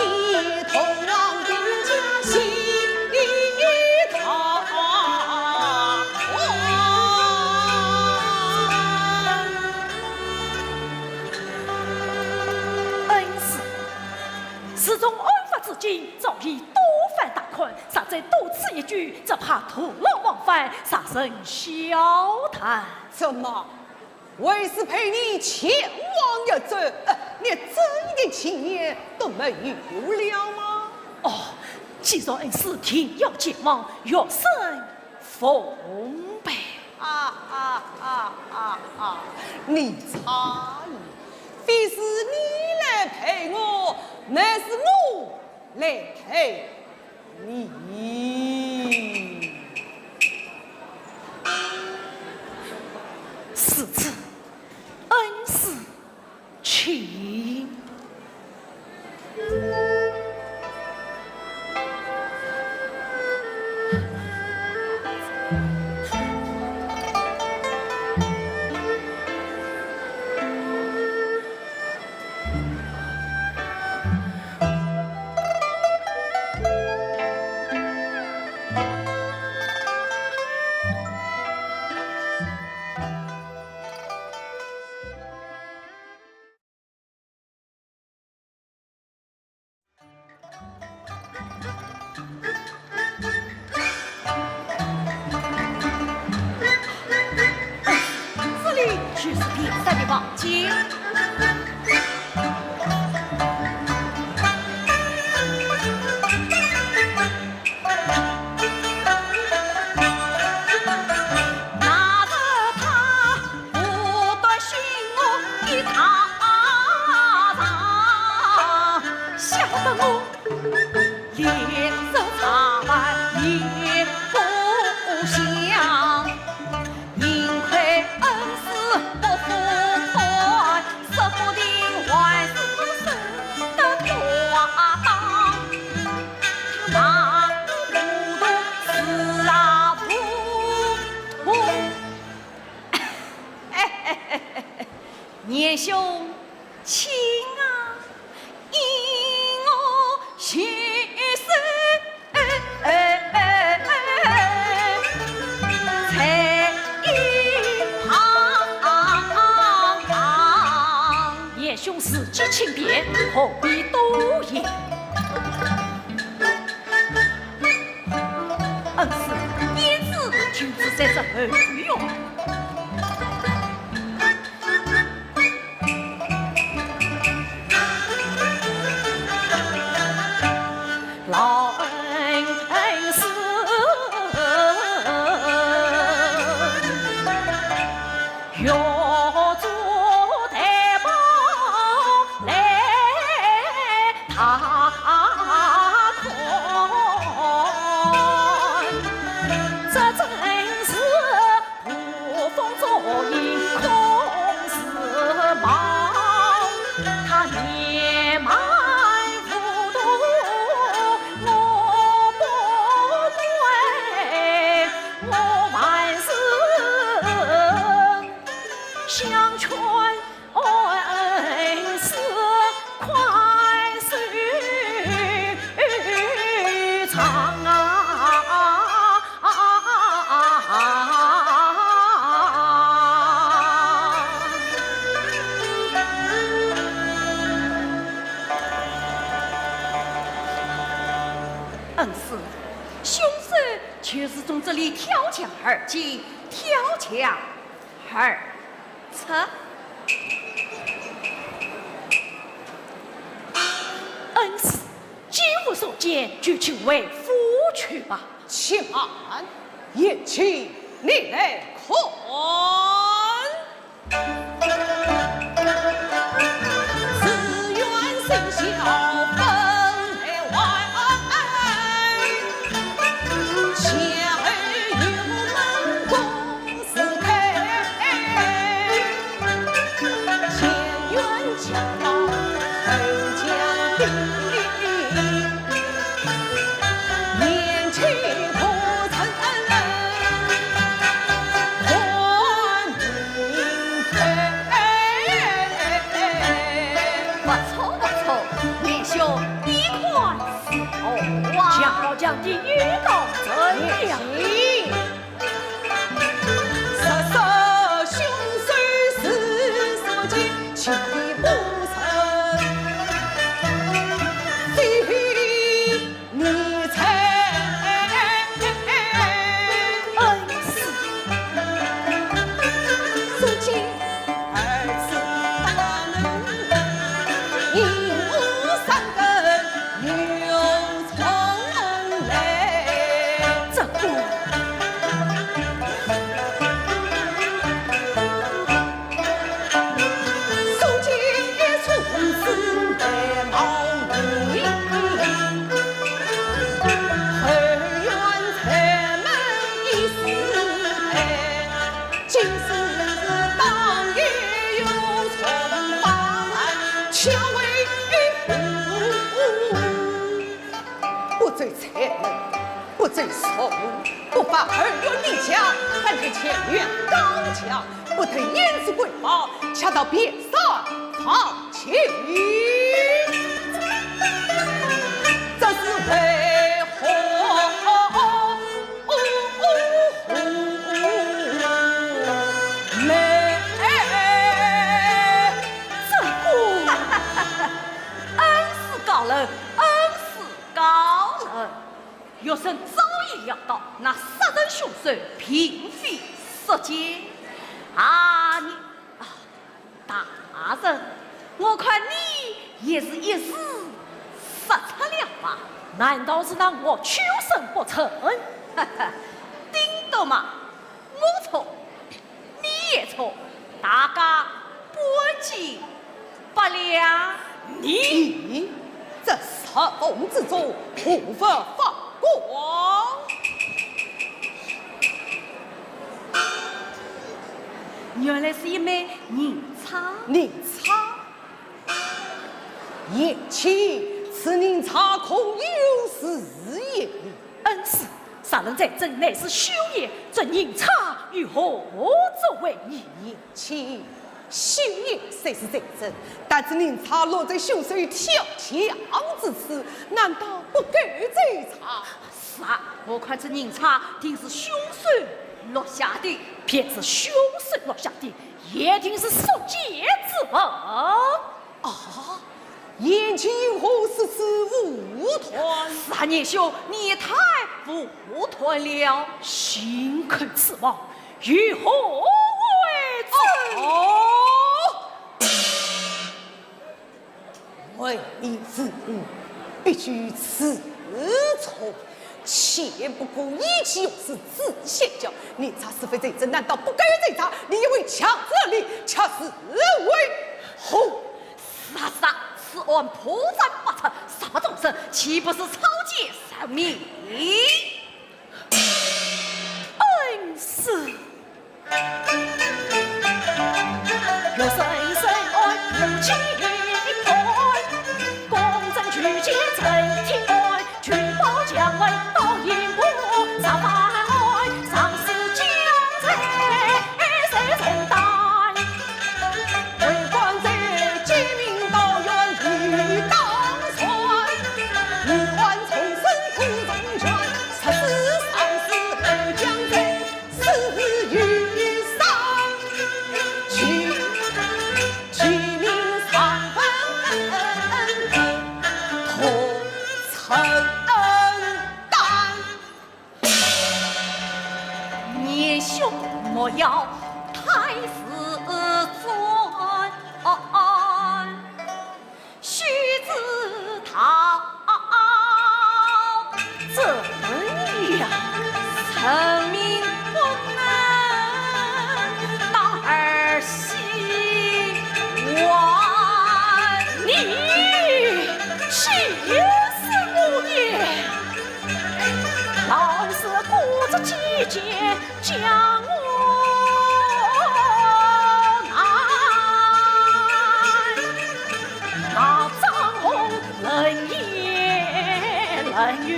同往兵家西堂。 恩师，自从案发至今，早已多番打款，若再多此一举，只怕徒劳往返，惹人笑谈。怎么，为师陪你前往一转，呃，连这一点情面都没有了吗？哦，既然恩师定要前往，学生奉陪。啊啊啊啊啊！你差矣，非是你来陪我，乃是我来陪你。是子，恩师，请。 这里就是殿上的房间。 年兄，请啊，依我许仙在一旁。年兄自知轻便，何必多言？ 恩师，胭脂就住在这后院。老恩师，玉座台宝来 踏空。这真是捕风捉影空自忙，他年迈无度我不怪，我还是相劝 恩师快收场啊！恩师，凶手就是从这里跳墙而进，跳墙 而出。恩师，既无所见，就请回府去吧。且慢，贤妻，你来看。自愿心小分外，前后有门公今世当夜又重逢，却为父。不走财门，不走错路，不返二月里家，反在前院高墙，不得胭脂桂宝，恰到别山访亲。这是为何？ 这个恩师高人，恩师高人。学生早已料到，那杀人凶手并非宿介。啊，你，啊， 大人，我看你也是一时失策了吧？难道是那我求生不成？哈哈，顶多嘛，我错，你也错，大家半斤八两。你，这石缝之中，无法放过。 原来是一枚银钗。银钗？贤妻，此银钗可有是也？恩师，杀人罪证乃是休也，这银钗又何作为也？贤妻，休也虽是罪证，但此银钗落在凶手跳墙之处，难道不够追查？ 是啊，我看这银钗定是凶手落下的。便是凶手落下的，也定是宿介之物。啊，贤妻为何如此武断？是啊，贤兄，你也太武断了。信口雌黄，有何为证？哦， 唯你无误，必居此处。且不顾贤妻有事，仔细讲，银钗是非罪证，难道不该追查？你以为强词夺理，却是为何？是啊，是啊，此案破绽百出，杀不动声，岂不是草菅人命？恩师。 贤兄莫要太自尊，须知道，怎样？人命不能当儿戏。你气死我也！ 老是顾着计较将我难，那张红冷言冷语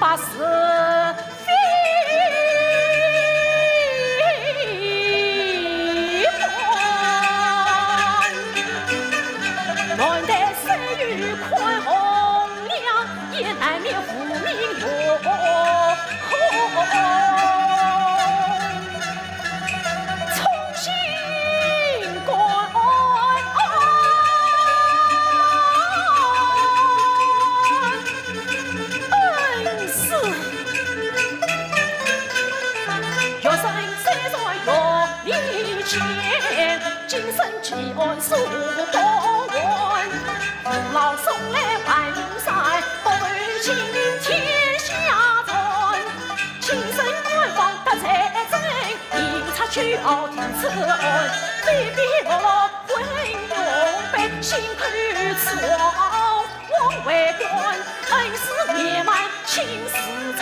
把是非乱。乱弹虽有宽宏 也难免无名祸。重新观恩师。学生虽然有礼节，今生 几案数不完，父老送来万民山，不为情天下乱。亲身官方得罪证，银钗去报定此案，非比落落昏庸辈，心口此案枉为官，恩师年迈亲自从，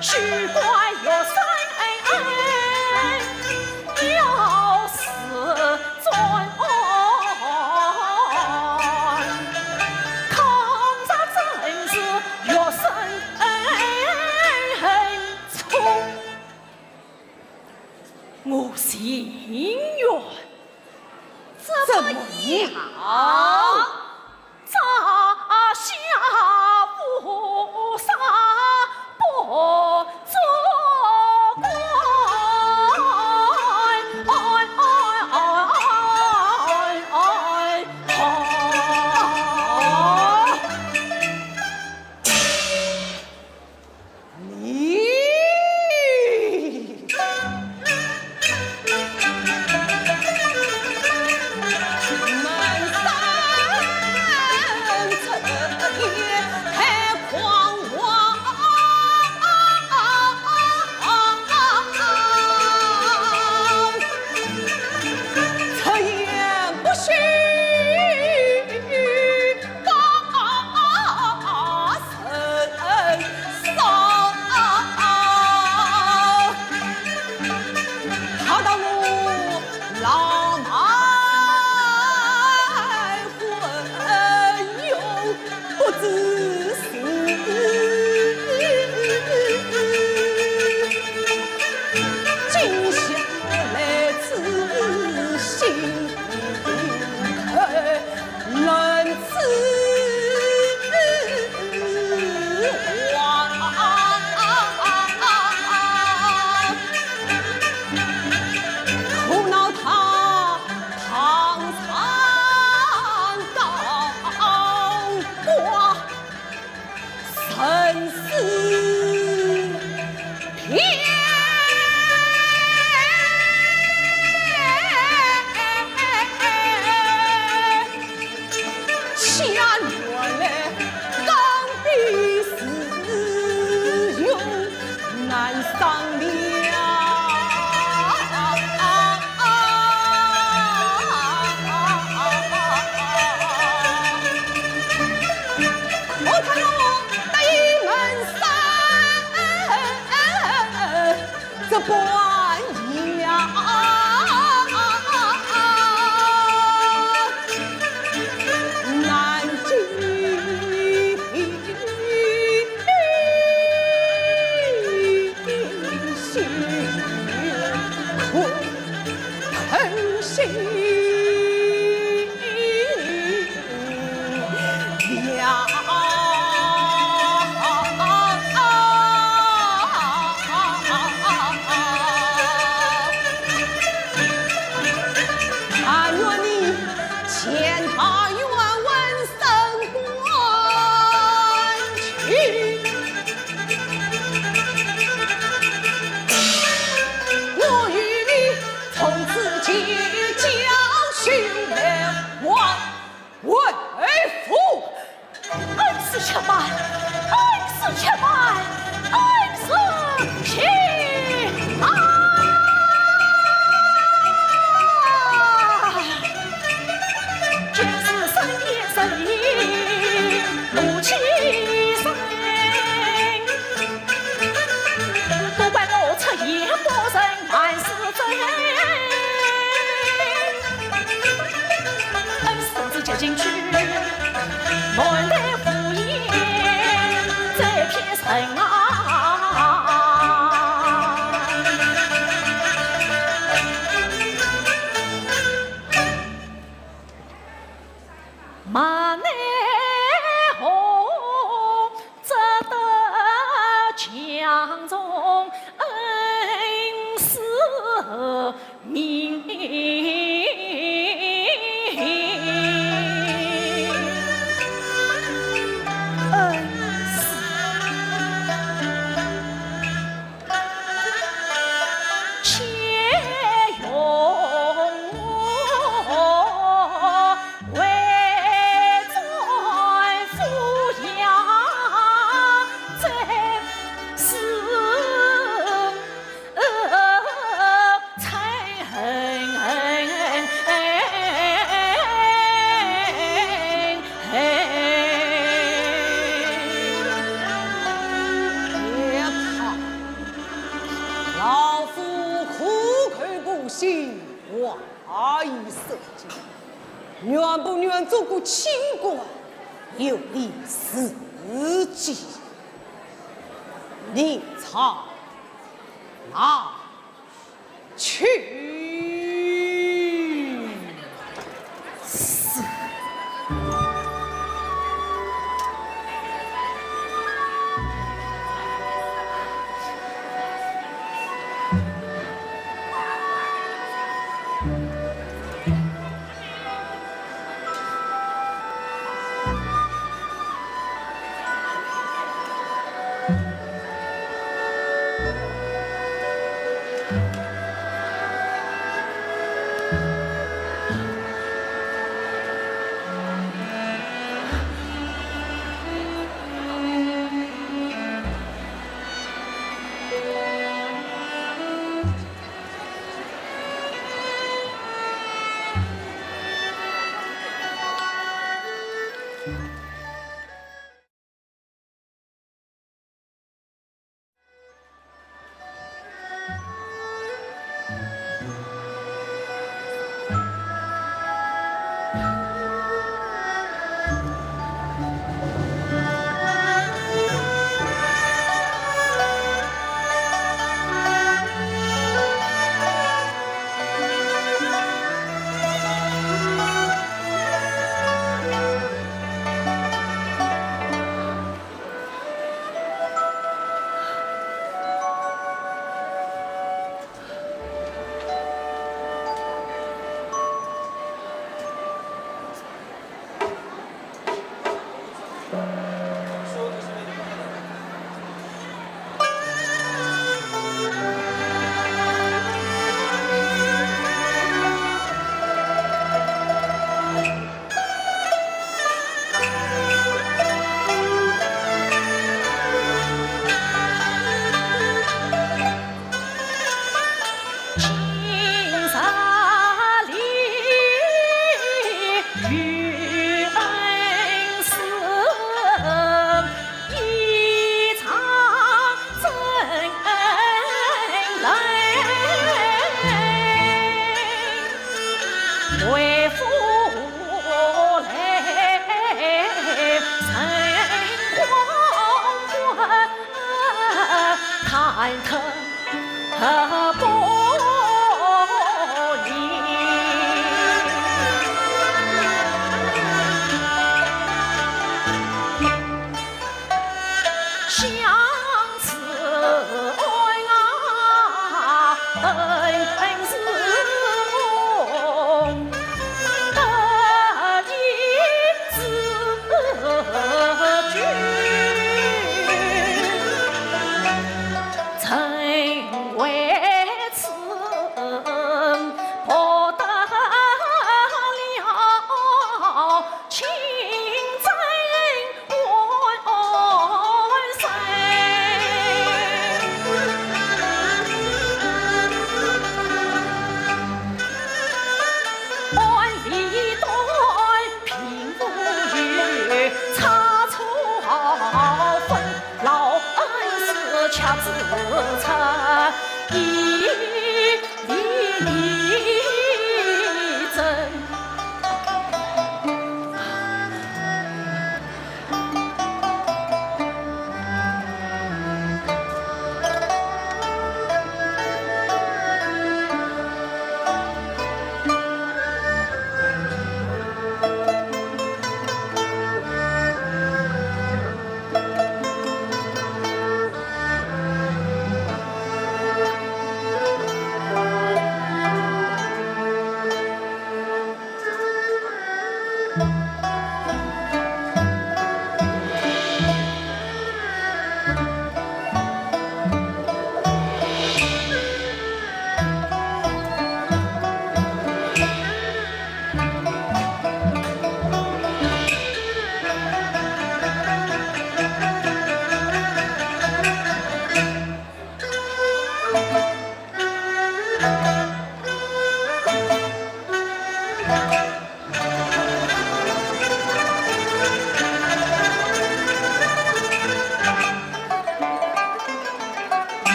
休怪学生恩恩我心愿。怎么样？你们三者也太狂妄，出言不逊。 高声声，他道我老迈昏庸不知情，今宵来此心 人之王，苦恼他唐山高官。 生死变。下原来刚愎自用难商量。 我看我得一门生，这般样，难进行。 心困透心凉。但愿你见他愿闻升官去。 我与你从此结交，兄妹望为父。恩师且慢，恩师且慢，恩师且慢。 今日深夜失眠，怒气生。不怪我出言不慎，万事真。恩师自己进去，门台无言，这片人啊。 骂你何值得强从恩师名。恩师。 且容我为丈夫养这世老夫苦口婆心，话已说尽，愿不愿做个清官，有利自己。你唱啊。去死！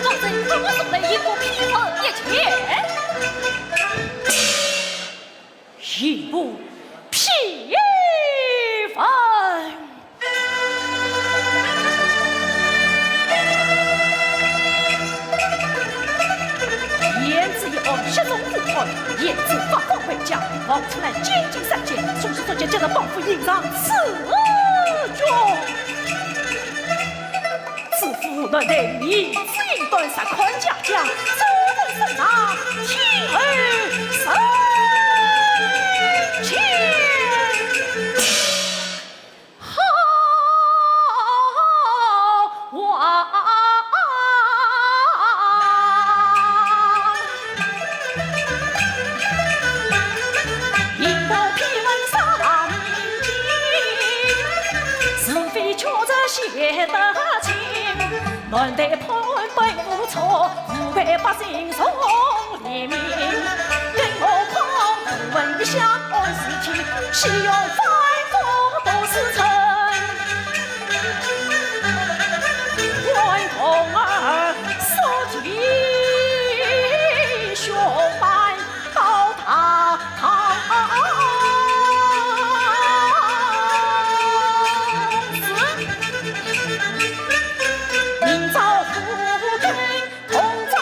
众人，看我送来刑部批文一件。刑部批文。言字一案，血中无罪，言字发放回家，王春兰监禁三年，从此作奸，接着绑赴刑场，此中。 知府难对你知音断，杀看家家，做得生杀，听候审判。好啊！ 刑部批文杀民间，是非曲折写得清。难对判官无错，无辜百姓从怜悯。更何况不问一乡案事体，岂容反复多时辰。 官童儿说弟兄们到大堂时，明朝五更同掌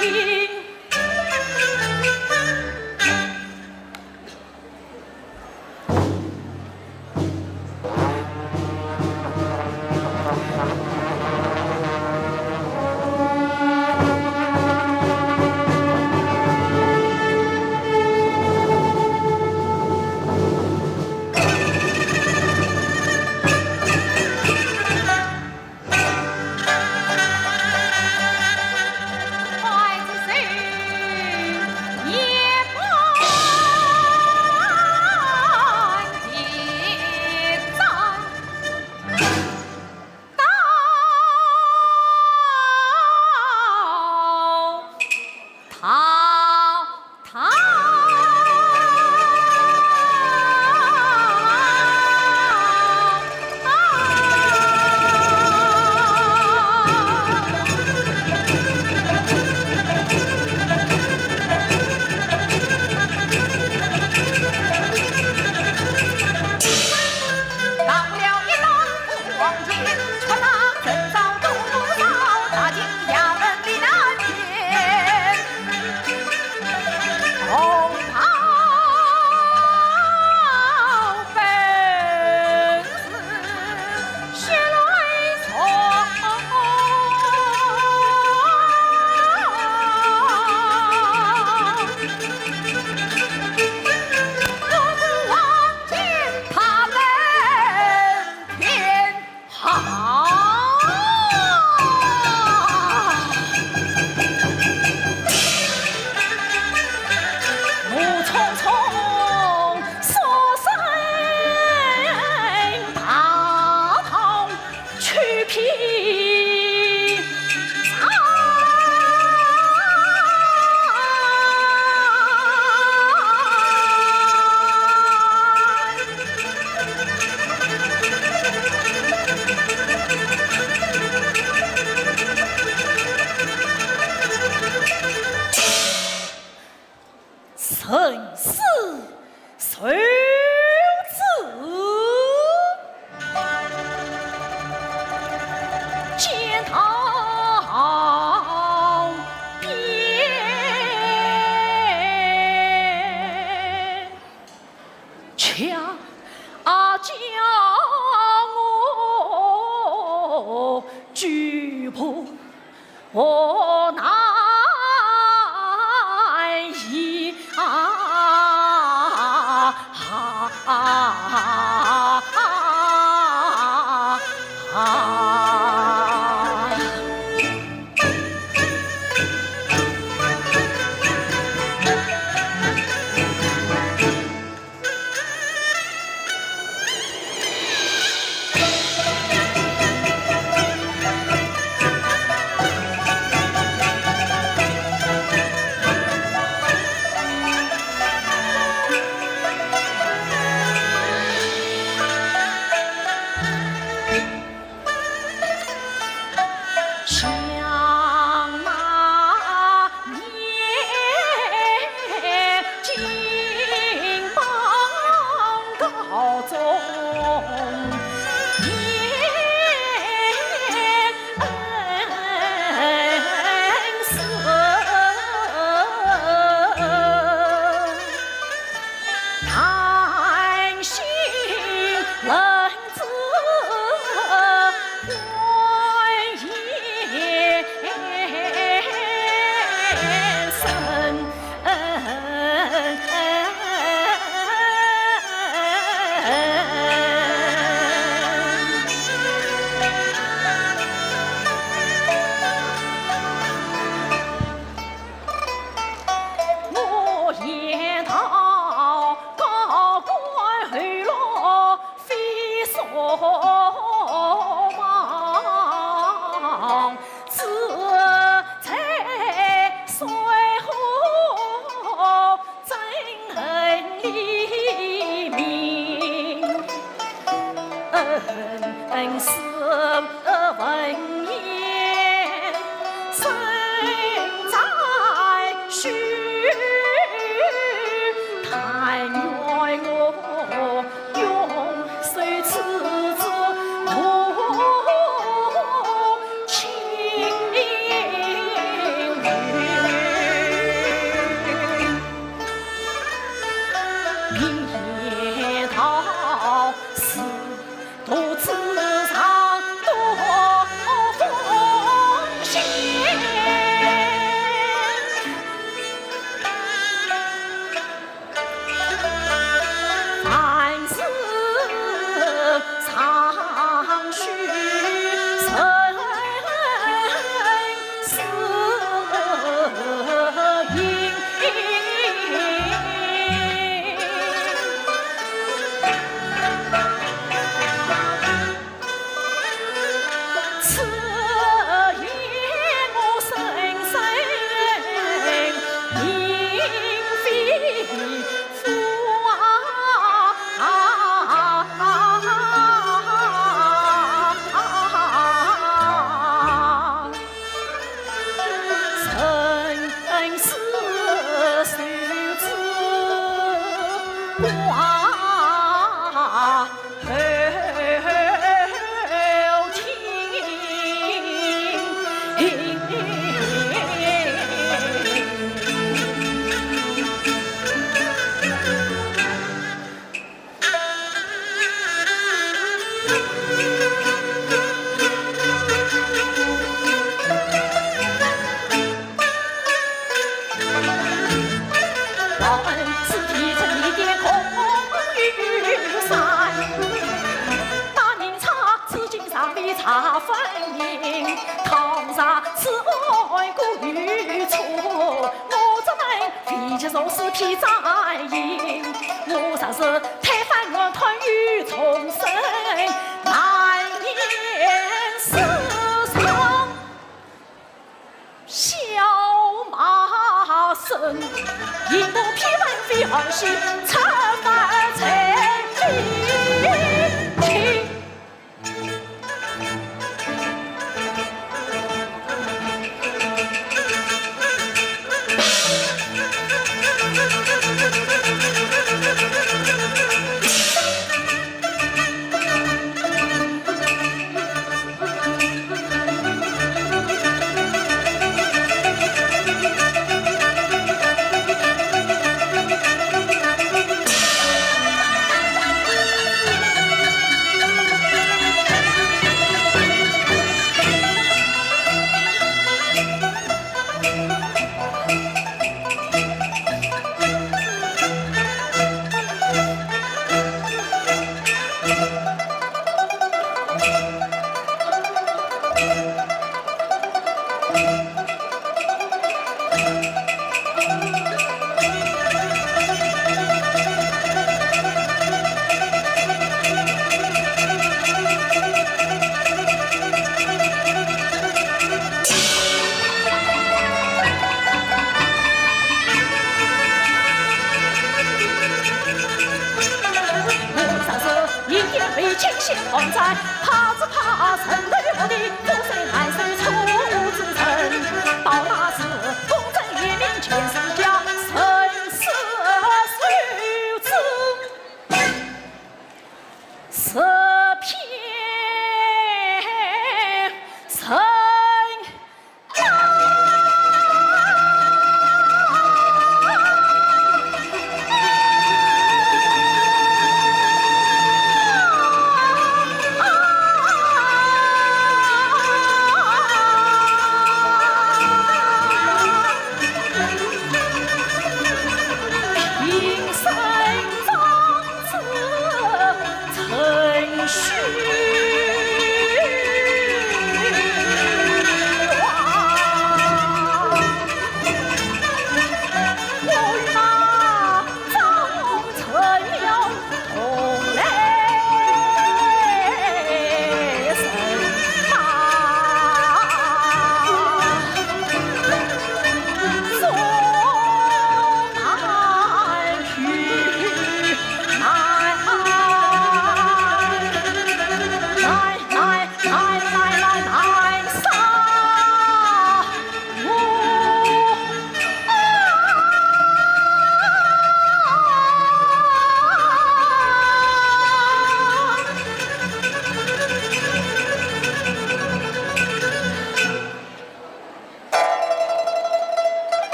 印。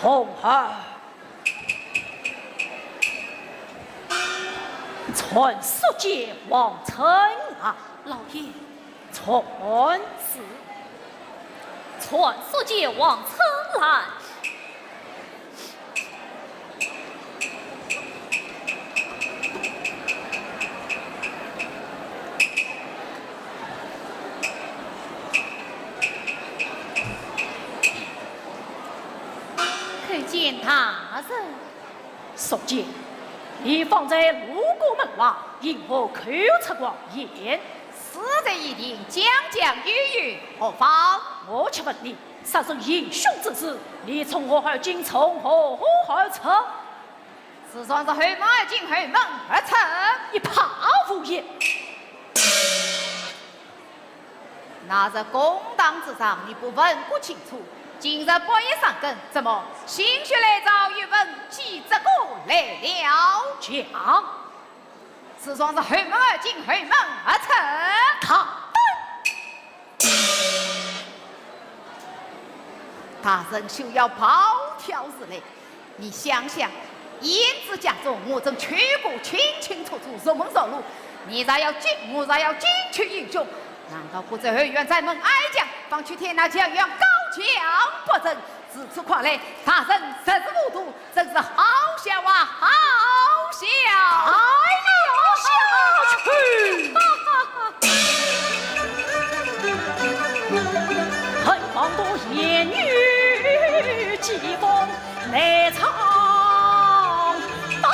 童儿，传宿介王春兰。老爷。传旨。传宿介王春兰。 叩见大人。宿介，你方才路过门外，因何口出狂言？是在一定讲讲有有何妨？我且问你，杀人行凶之时，你从何而进，从何而出？ 自从是后门而进，后门而出。一派胡言。那日公堂之上，你不问个清楚，今日半夜三更，怎么心血来潮又问起这个来了？讲。自从是后门而进，后门而出。大胆！ 大人休要暴跳如雷，你想想，胭脂家中我曾去过清清楚楚，熟门熟路，你若要进，我若要进去行凶，难道不在后院柴门挨墙，方去添那墙垣高墙不成？如此看来，大人实是糊涂， 真是好笑啊，好笑！哎呦，下去！恨王多言语，讥讽内藏刀。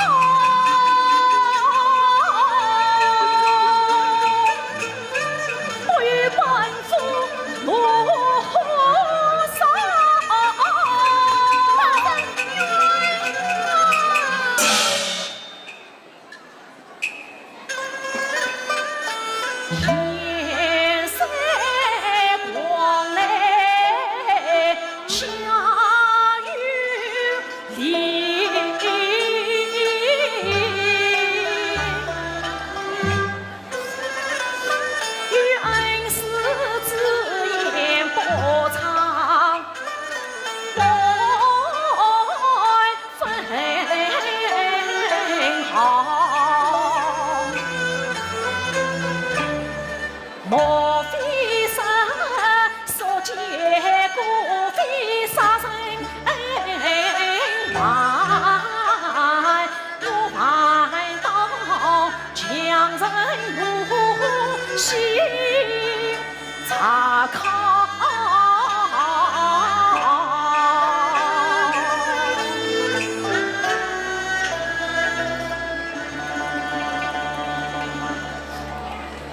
不与官府谋杀。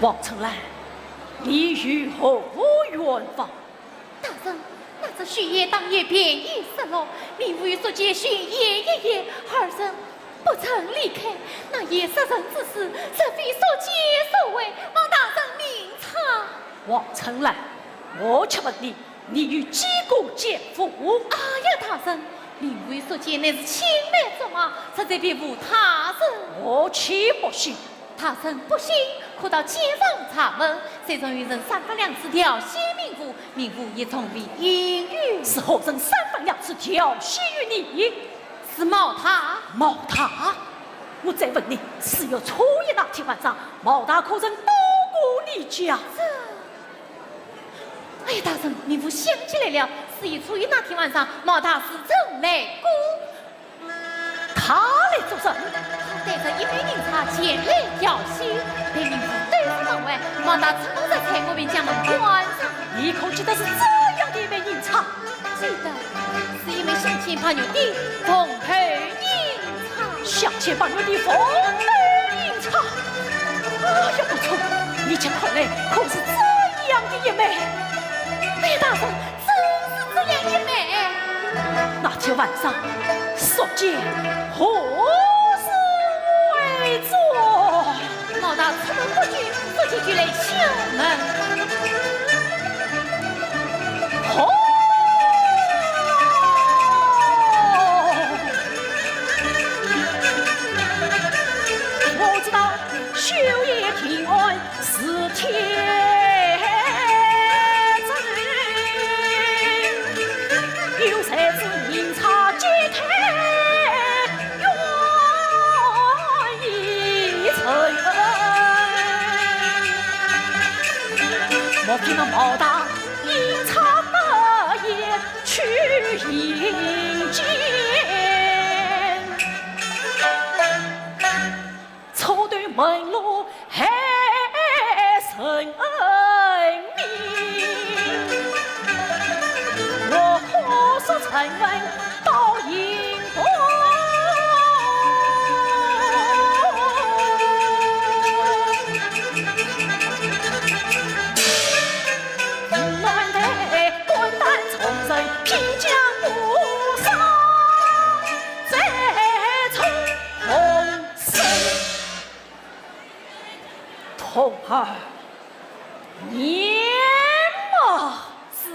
王春兰，你有何冤枉？ 大人，那只绣鞋当夜便已失落，民妇与宿介寻鞋一夜，二人不曾离开。那夜杀人之事，实非宿介所为，望大人明察。王春兰，我且问你，你有几个奸夫？哎呀，大人，民妇与宿介乃是青梅竹马，实在别无他人。我岂不信？ 大人不信，可到街上查问，虽然有人三番两次调戏民妇，民妇也从未应允。是何人三番两次调戏于你？是毛大。毛大？我再问你，四月初一那天晚上，毛大可曾到过你家？这…… 哎，大人，民妇想起来了，四月初一那天晚上，毛大是曾来过。他来做甚？他带着一班人马前来调戏，被民妇推出门外，毛大出门在外，我便将门关上。你可记得是怎样的一班人马？记得，是一位镶嵌白玉的凤头人马。 镶嵌白玉的凤头人马。哎呀，不错，你且看来可是这样的一枚？哎呀，大人，正是这样一枚。那天晚上，宿介何事未作？毛大出门不久，宿介就来敲门。哦！ 我知道，休夜听案是天真，有才子明察奸问报应。童儿，你嘛。是。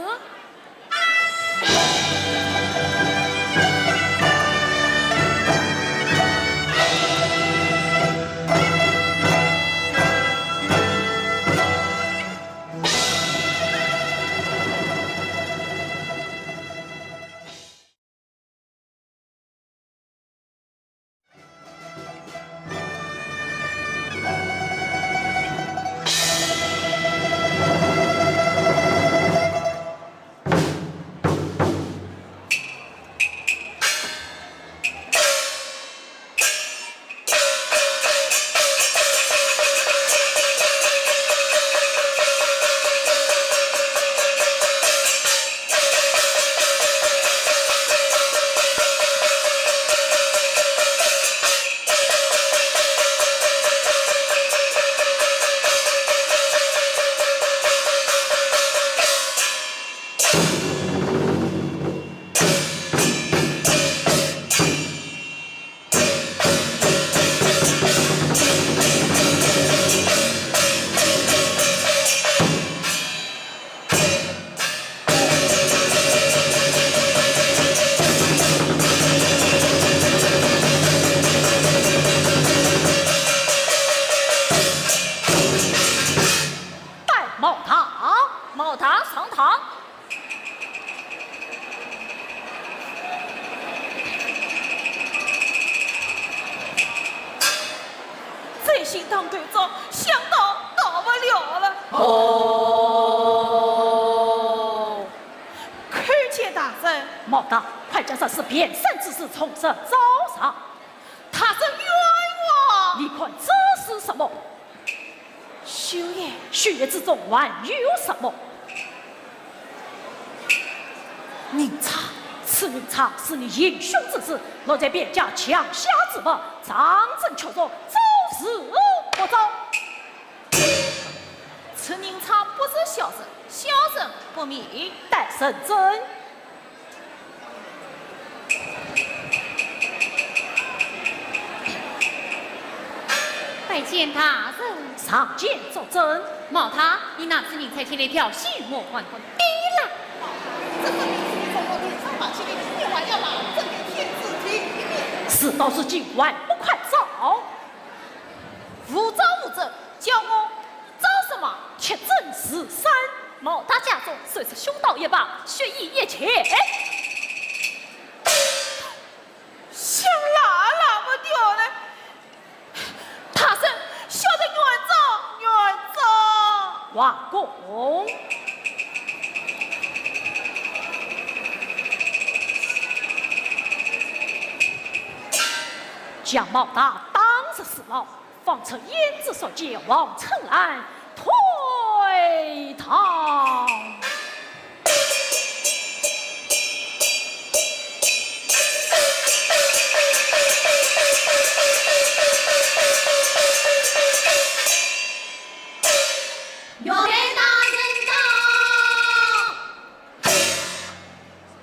带毛大。毛大上堂。 这心当头糟，想到逃不了了。哦。叩见大人。毛大，快将这是变身之事从实招上。大人冤枉！你看这是什么？ 绣鞋。绣鞋之中还有什么？银钗。此银钗是你行凶之时落在匾家墙下之物，丈人确认，招是不招？此银钗不是小人，小人不免。待人证。 拜见大人。上前作证。毛大，你拿此银钗前来调戏我，还不对了？这是你从我脸上拔起来，你还要拿这个天子体面？事到如今，还不快招？无招无证，叫我 招什么？铁证如山。毛大家中，虽是凶盗也罢，血义一起。想拉拉不掉呢。大人，小的原招，原招。王公。将毛大打入死牢。 放出胭脂、宿介、王春兰退堂。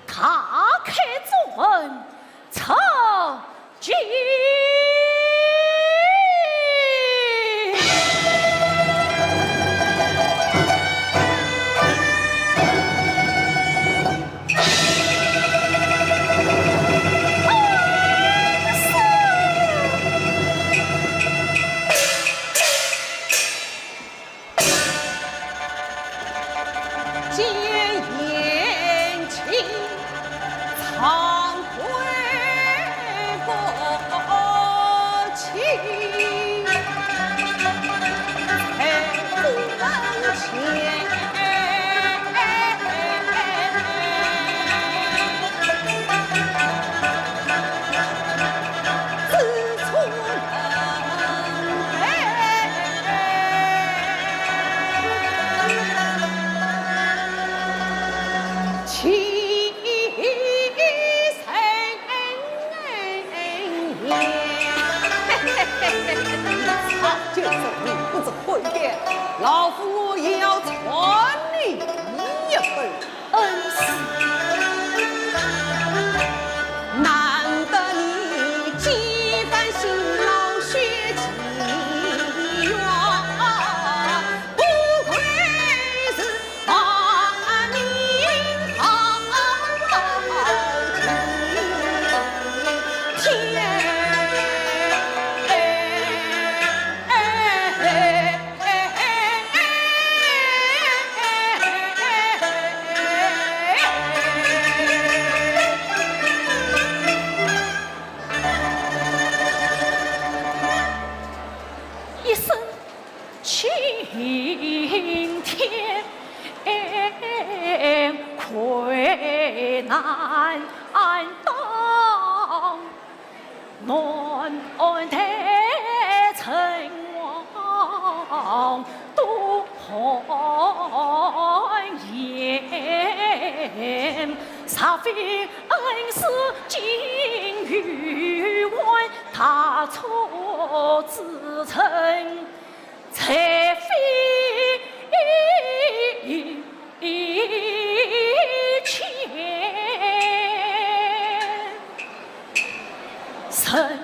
大开中门，参见。难当。南安太陈王都汉言，若非恩师金玉环，大错之臣，才非 千。人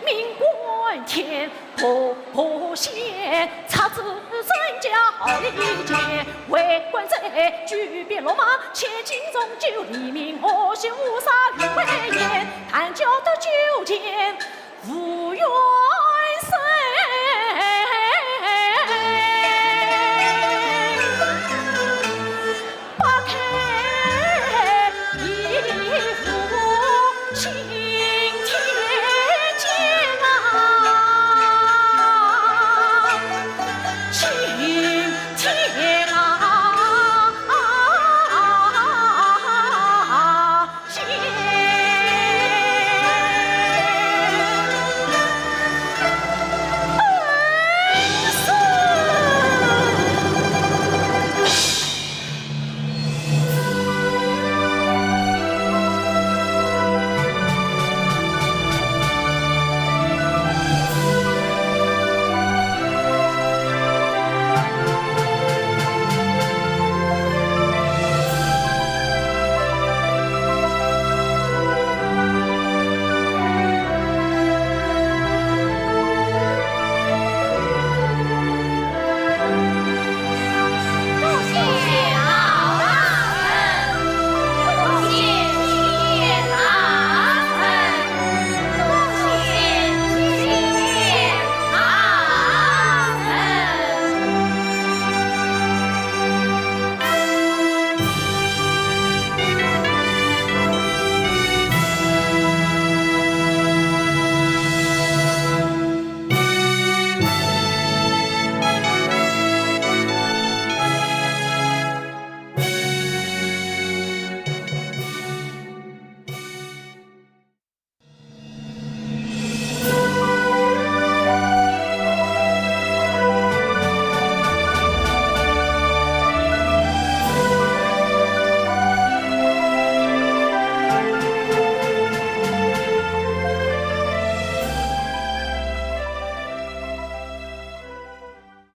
命关天，不不显，察子人家好利剑。为官者举鞭落马，千斤重，救黎民，何须五杀与威严？谈笑得九泉，无怨